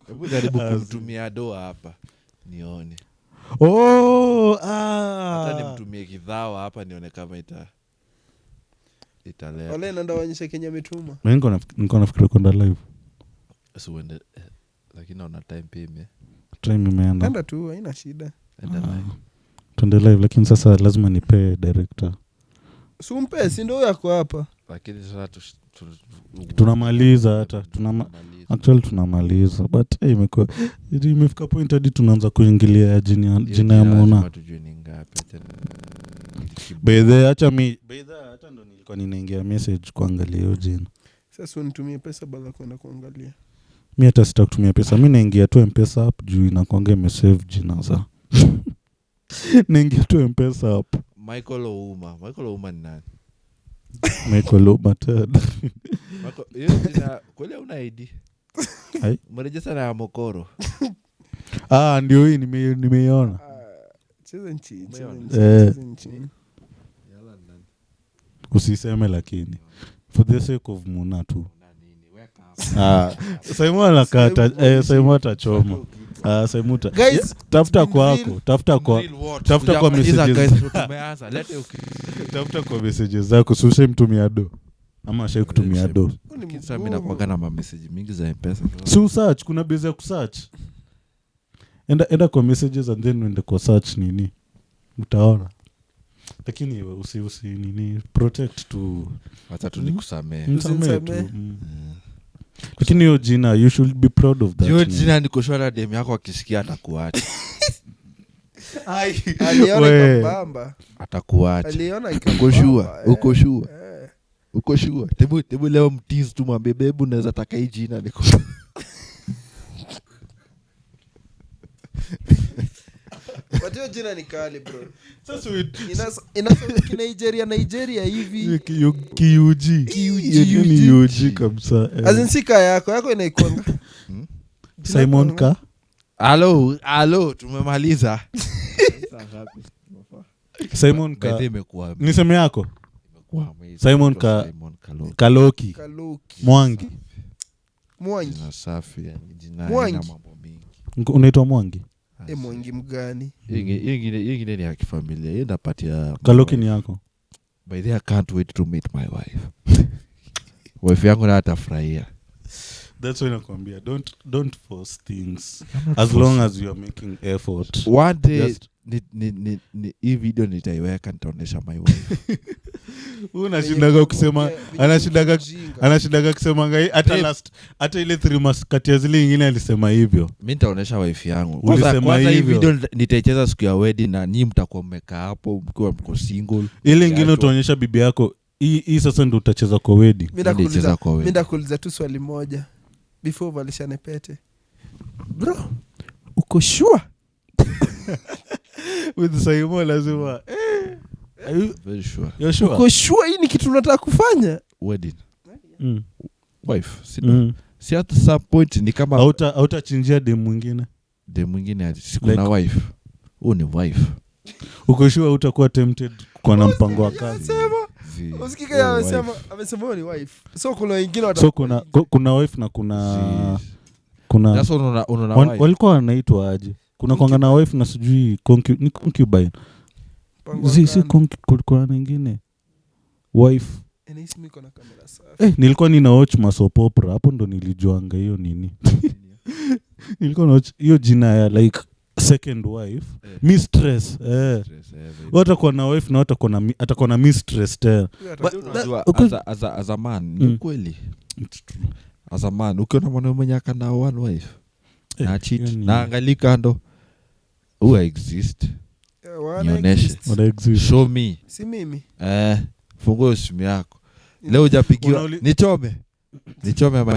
Hebu jaribu kumtumia doa hapa nione.
oh,
Hata
ah.
nimtumie kidhawa hapa nione kama italeta.
Walai naenda waonyeshe Kenya ametuma.
Mimi niko nafikiria kwenda live
Si uende, lakini naona time pia ime
time imeenda
Enda tu, haina shida.
enda live.
tuende live lakini sasa lazima nipee director
Sumpe, si ndio huyo ako hapa.
Lakini sasa
Tunamaliza hata
Tunamaliza.
Actually tunamaliza, but imekuwa imefika point hadi tunaanza kuingilia ya jina ya
Hiyo
Muna.
lazima tujue ni ngapi. Acha
Bedhe, acha mi bedhe, hata ndo nilikuwa ninaingia message kuangalia hiyo jina.
Sasa unitumie pesa badala kwenda kuangalia.
Mi hata sita kutumia pesa, mi naingia tu Mpesa app juu inakwanga imesave jina za naingia tu Mpesa app.
Michael Ouma. Michael Ouma ni nani?
Michael Ouma Ted.
Hiyo jina kweli hauna ID?
Ai.
Mrejesha na ya Mokoro.
Ah, ndio hii nimeiona.
Cheza nchini, cheza
Umeona?
nchini,
Eh.
cheza nchini.
Usiseme, lakini for the sake of Muna tu. Ah, Saimu anakata, Saimu atachoma. Ah, Saimu
Guys,
tafuta
it's been
kwako,
real.
tafuta kwa
Real what?
tafuta kwa
Tujamaliza,
messages.
guys, ndo tumeanza. Lete
Tafuta kwa messages zako, si ushaimtumia do ama ashai kutumia do?
Huu ni
Lakini sasa mimi
mgumu.
nakuwaga na mameseji mingi za Mpesa.
Si usearch, kuna base ya kusearch. Enda kwa messages and then uende kwa search nini, utaona. Lakini usi nini, protect tu.
Wacha tu nikusamehe.
Msamehe tu.
Usimsamehe.
Lakini hiyo jina, you should be proud of that
Hiyo
name.
jina niko sure dem yako akisikia atakuacha.
Aliona
We.
ikambamba.
Atakuacha.
Aliona
Uko
ikambamba,
sure?
eh.
Uko sure?
Eh.
Uko sure? Tebu leo mtiz tu mwambie bebu unaweza taka hii jina niko.
But hiyo jina ni kali, bro.
Sasa
Ina Nigeria, Nigeria hivi.
KUG. Hiyo ni UG kabisa, eh.
As in si kaa yako inaikwanga. Jina
Simon
kwanga.
ka
Halo, halo, tumemaliza.
Simon ka
By the way, imekuwa
niseme yako
imekuwa amazing.
Simon
Simon Kaloki.
Kaloki
Kaloki.
Mwangi.
Mwangi.
Jina safi, yani jina
Mwangi.
haina mambo mingi.
Unaitwa Mwangi?
Eh, Mwangi mgani?
Hiyo ingine ni ya kifamilia. Hiyo napatia
Kaloki ni yako.
By the way, I can't wait to meet my wife. Wife yangu na atafurahia.
That's why nakwambia don't force things as long as you are making effort.
One day
Just-
ni hii video nitaiweka, nitaonyesha my wife.
Huyu anashindaga kusema anashindaga
Mjinga.
anashindaga kusemanga hata
Babe.
last, hata ile three months kati ya zile ingine alisema hivyo.
Mi nitaonyesha wife yangu. Kwanza
Ulisema
kwanza hii
hivyo.
video nitaicheza siku ya wedding na nyinyi mtakuwa mmekaa hapo mkiwa mko single.
Ile ingine
Ukiachwa.
utaonyesha bibi yako hii sasa ndo utacheza kwa wedding.
Mi nakuuliza-
Nitaicheza kwa
mi
wedding.
ndakuuliza tu swali moja before uvalishane pete, bro, uko sure?
With Saimo lazima are you,
Very sure.
you're sure?
Uko sure hii ni kitu unataka kufanya?
Wedding. Wife. Si, si at some point ni kama
Hautachinjia dem mwingine?
dem mwingine ati si kuna
Like-
wife. Huu ni wife.
Uko sure utakuwa tempted kuwa na mpango wa kazi?
Usikike
Huu ni
amesema
wife.
amesema huyo ni wife, so kuna wengine
So kuna wife na kuna kuna
Sasa unaona wife.
walikuwa wanaitwa aje? Kuna kwanga na wife na sijui ni concubine.
Mpango wa
Si
kando.
kulikuwa na ingine wife.
Eh, nahisi mi niko na kamera safi.
Nilikuwa nina watch masoap opera hapo ndo nilijuanga hiyo nini. Nilikuwa na watch hiyo jina ya like second wife, mistress, eh.
Stress, eh, baby.
Watakuwa na wife na watakuwa na atakuwa na mistress tena.
Huyo
But
Unajua, as a man, ni ukweli. As a man, ukiona mwanaume mwenye akana one wife na cheat
hiyo ni-
na angalii kando, who exist?
wana
Nionyeshe.
exist.
Wana exist.
Show me.
Si mimi.
Fungua hiyo simu yako leo hujapigiwa. Nichome, nichome ama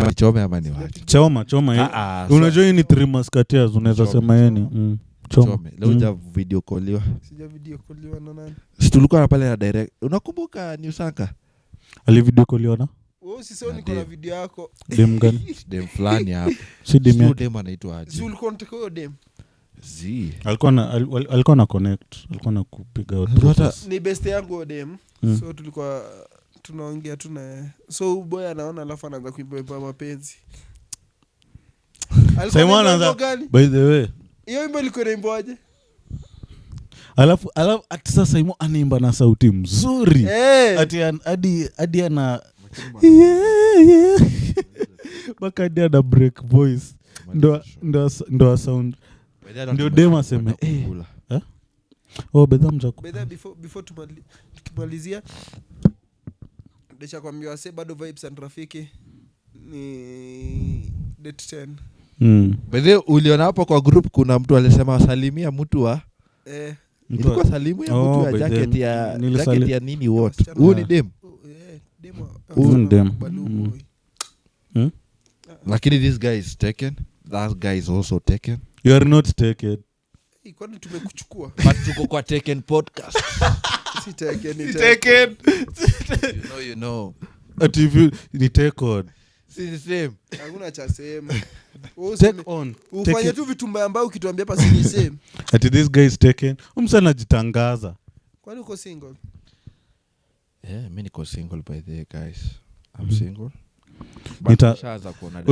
nichome ama niwache?
Choma, choma.
Ah, ah,
Unajua hii ni three musketeers, unaweza
Choma.
sema yeye ni choma.
chome leo huja video calliwa.
Sija video koliwa na nani?
Si tulikuwa na pale na direct, unakumbuka Newsanka?
Alivideo koliona
Wewe usisema
Na
niko na
dem.
video yako.
Dem gani?
Dem fulani hapo.
Si dem
Sijui
yake.
dem anaitwa
Si
aje.
ulikuwa unataka huyo dem?
Zi.
Alikuwa na alikuwa na connect, alikuwa na kupiga
Hata-
Ni best yangu huyo dem. So tulikuwa tunaongea tu naye, so huyu boy anaona alafu anaanza kuimba wimbo ya mapenzi. Alikuwa
Simon
anaimba
anaanza-
wimbo gani?
By the way,
Hiyo wimbo ilikuwa inaimbaje?
alafu ati sasa Imo anaimba na sauti mzuri.
Eh.
Ati hadi ana yeah, yeah. Mpaka hadi ana break voice ndo sound. Ndio dem aseme, eh. Oh, bedha mjaku.
Bedha, before tukimalizia Desha kwambia wase bado vibes and rafiki ni date 10.
By the way, uliona hapo kwa group kuna mtu alisema salimia mtu wa
Eh,
ilikuwa salimu ya
Oh,
mtu ya
by
jacket
then,
ya jacket ya nini what
Wasichana.
huyu ni dem
oh, eh, demo
Huyu ni dem.
Balu
Mm.
boy.
Lakini this guy is taken, that guy is also taken.
You are not taken.
Hey, kwani tumekuchukua?
But tuko kwa Taken podcast.
Si taken, ni taken.
You know, you know.
Ati if you- ni take on.
Si the same.
Hakuna cha sehemu. Wewe
Take
useme-
on.
ufanye
Take
tu vitu mbaya mbaya ukituambia hapa si ni same.
Ati this guy is taken. Umsa anajitangaza.
Kwani uko single?
Yeah, mi niko single by the way, guys. I'm single. Nishaanza kuona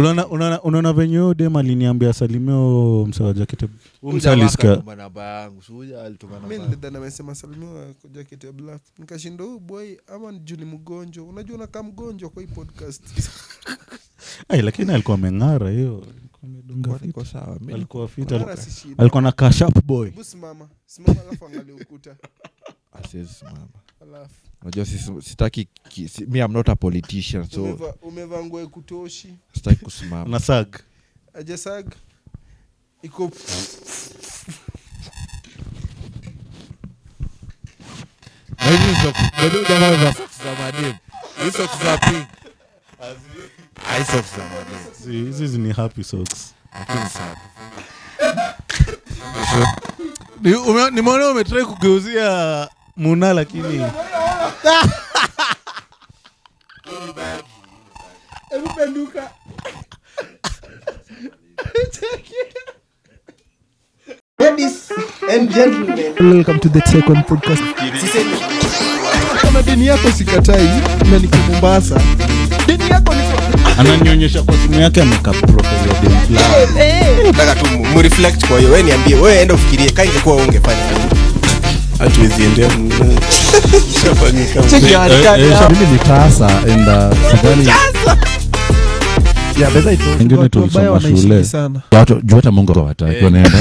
Unaona venye huyo dem aliniambia salimio mse wa jaketi. Huyu mse alisikia.
Alituma namba yangu. Si huyu alituma namba
Mi
yangu.
nilidhani amesema salimiwa kwa jacket ya black. Nikashinda huyu boy ama juu ni mgonjwa. Unajua unakaa mgonjwa kwa hii podcast.
Ai, lakini alikuwa ameng'ara hiyo. Alikuwa amedunga
Kwa
fit.
niko sawa. Mi
Alikuwa fit.
Ng'ara si shida.
Alikuwa na cash up boy.
Hebu simama. Simama alafu angalia ukuta.
Asiwezi simama.
Alafu
Unajua sitaki me I'm not a politician so
umevaa nguo kutoshi.
sitaki kusimama.
Na sag.
Ajasag iko
Na hizi socks, unajua jamaa amevaa socks za madem. Hizi socks za pink. Ah, hizi socks za madem.
Hizi ni happy socks.
Lakini sawa.
Nimeona umetry kugeuzia Muna lakini
Hebu penduka.
Ladies and gentlemen.
Welcome to the Take On podcast. Kama deni yako sikatai na niko Mombasa, deni yako niko
ananionyesha kwa simu yake ameka profile ya dem fulani.
Nataka tu mreflect kwa hiyo. Wewe niambie, wewe enda ufikirie kaa ingekuwa wewe ungefanya nini.
Hatuwezi endea mna. Ishafanyika.
Mimi ni tasa and sidhani
Yeah, better it
wengine
Watu wabaya
tulisoma
wanaishi
shule
sana.
juu hata Mungu hawataki wanaenda.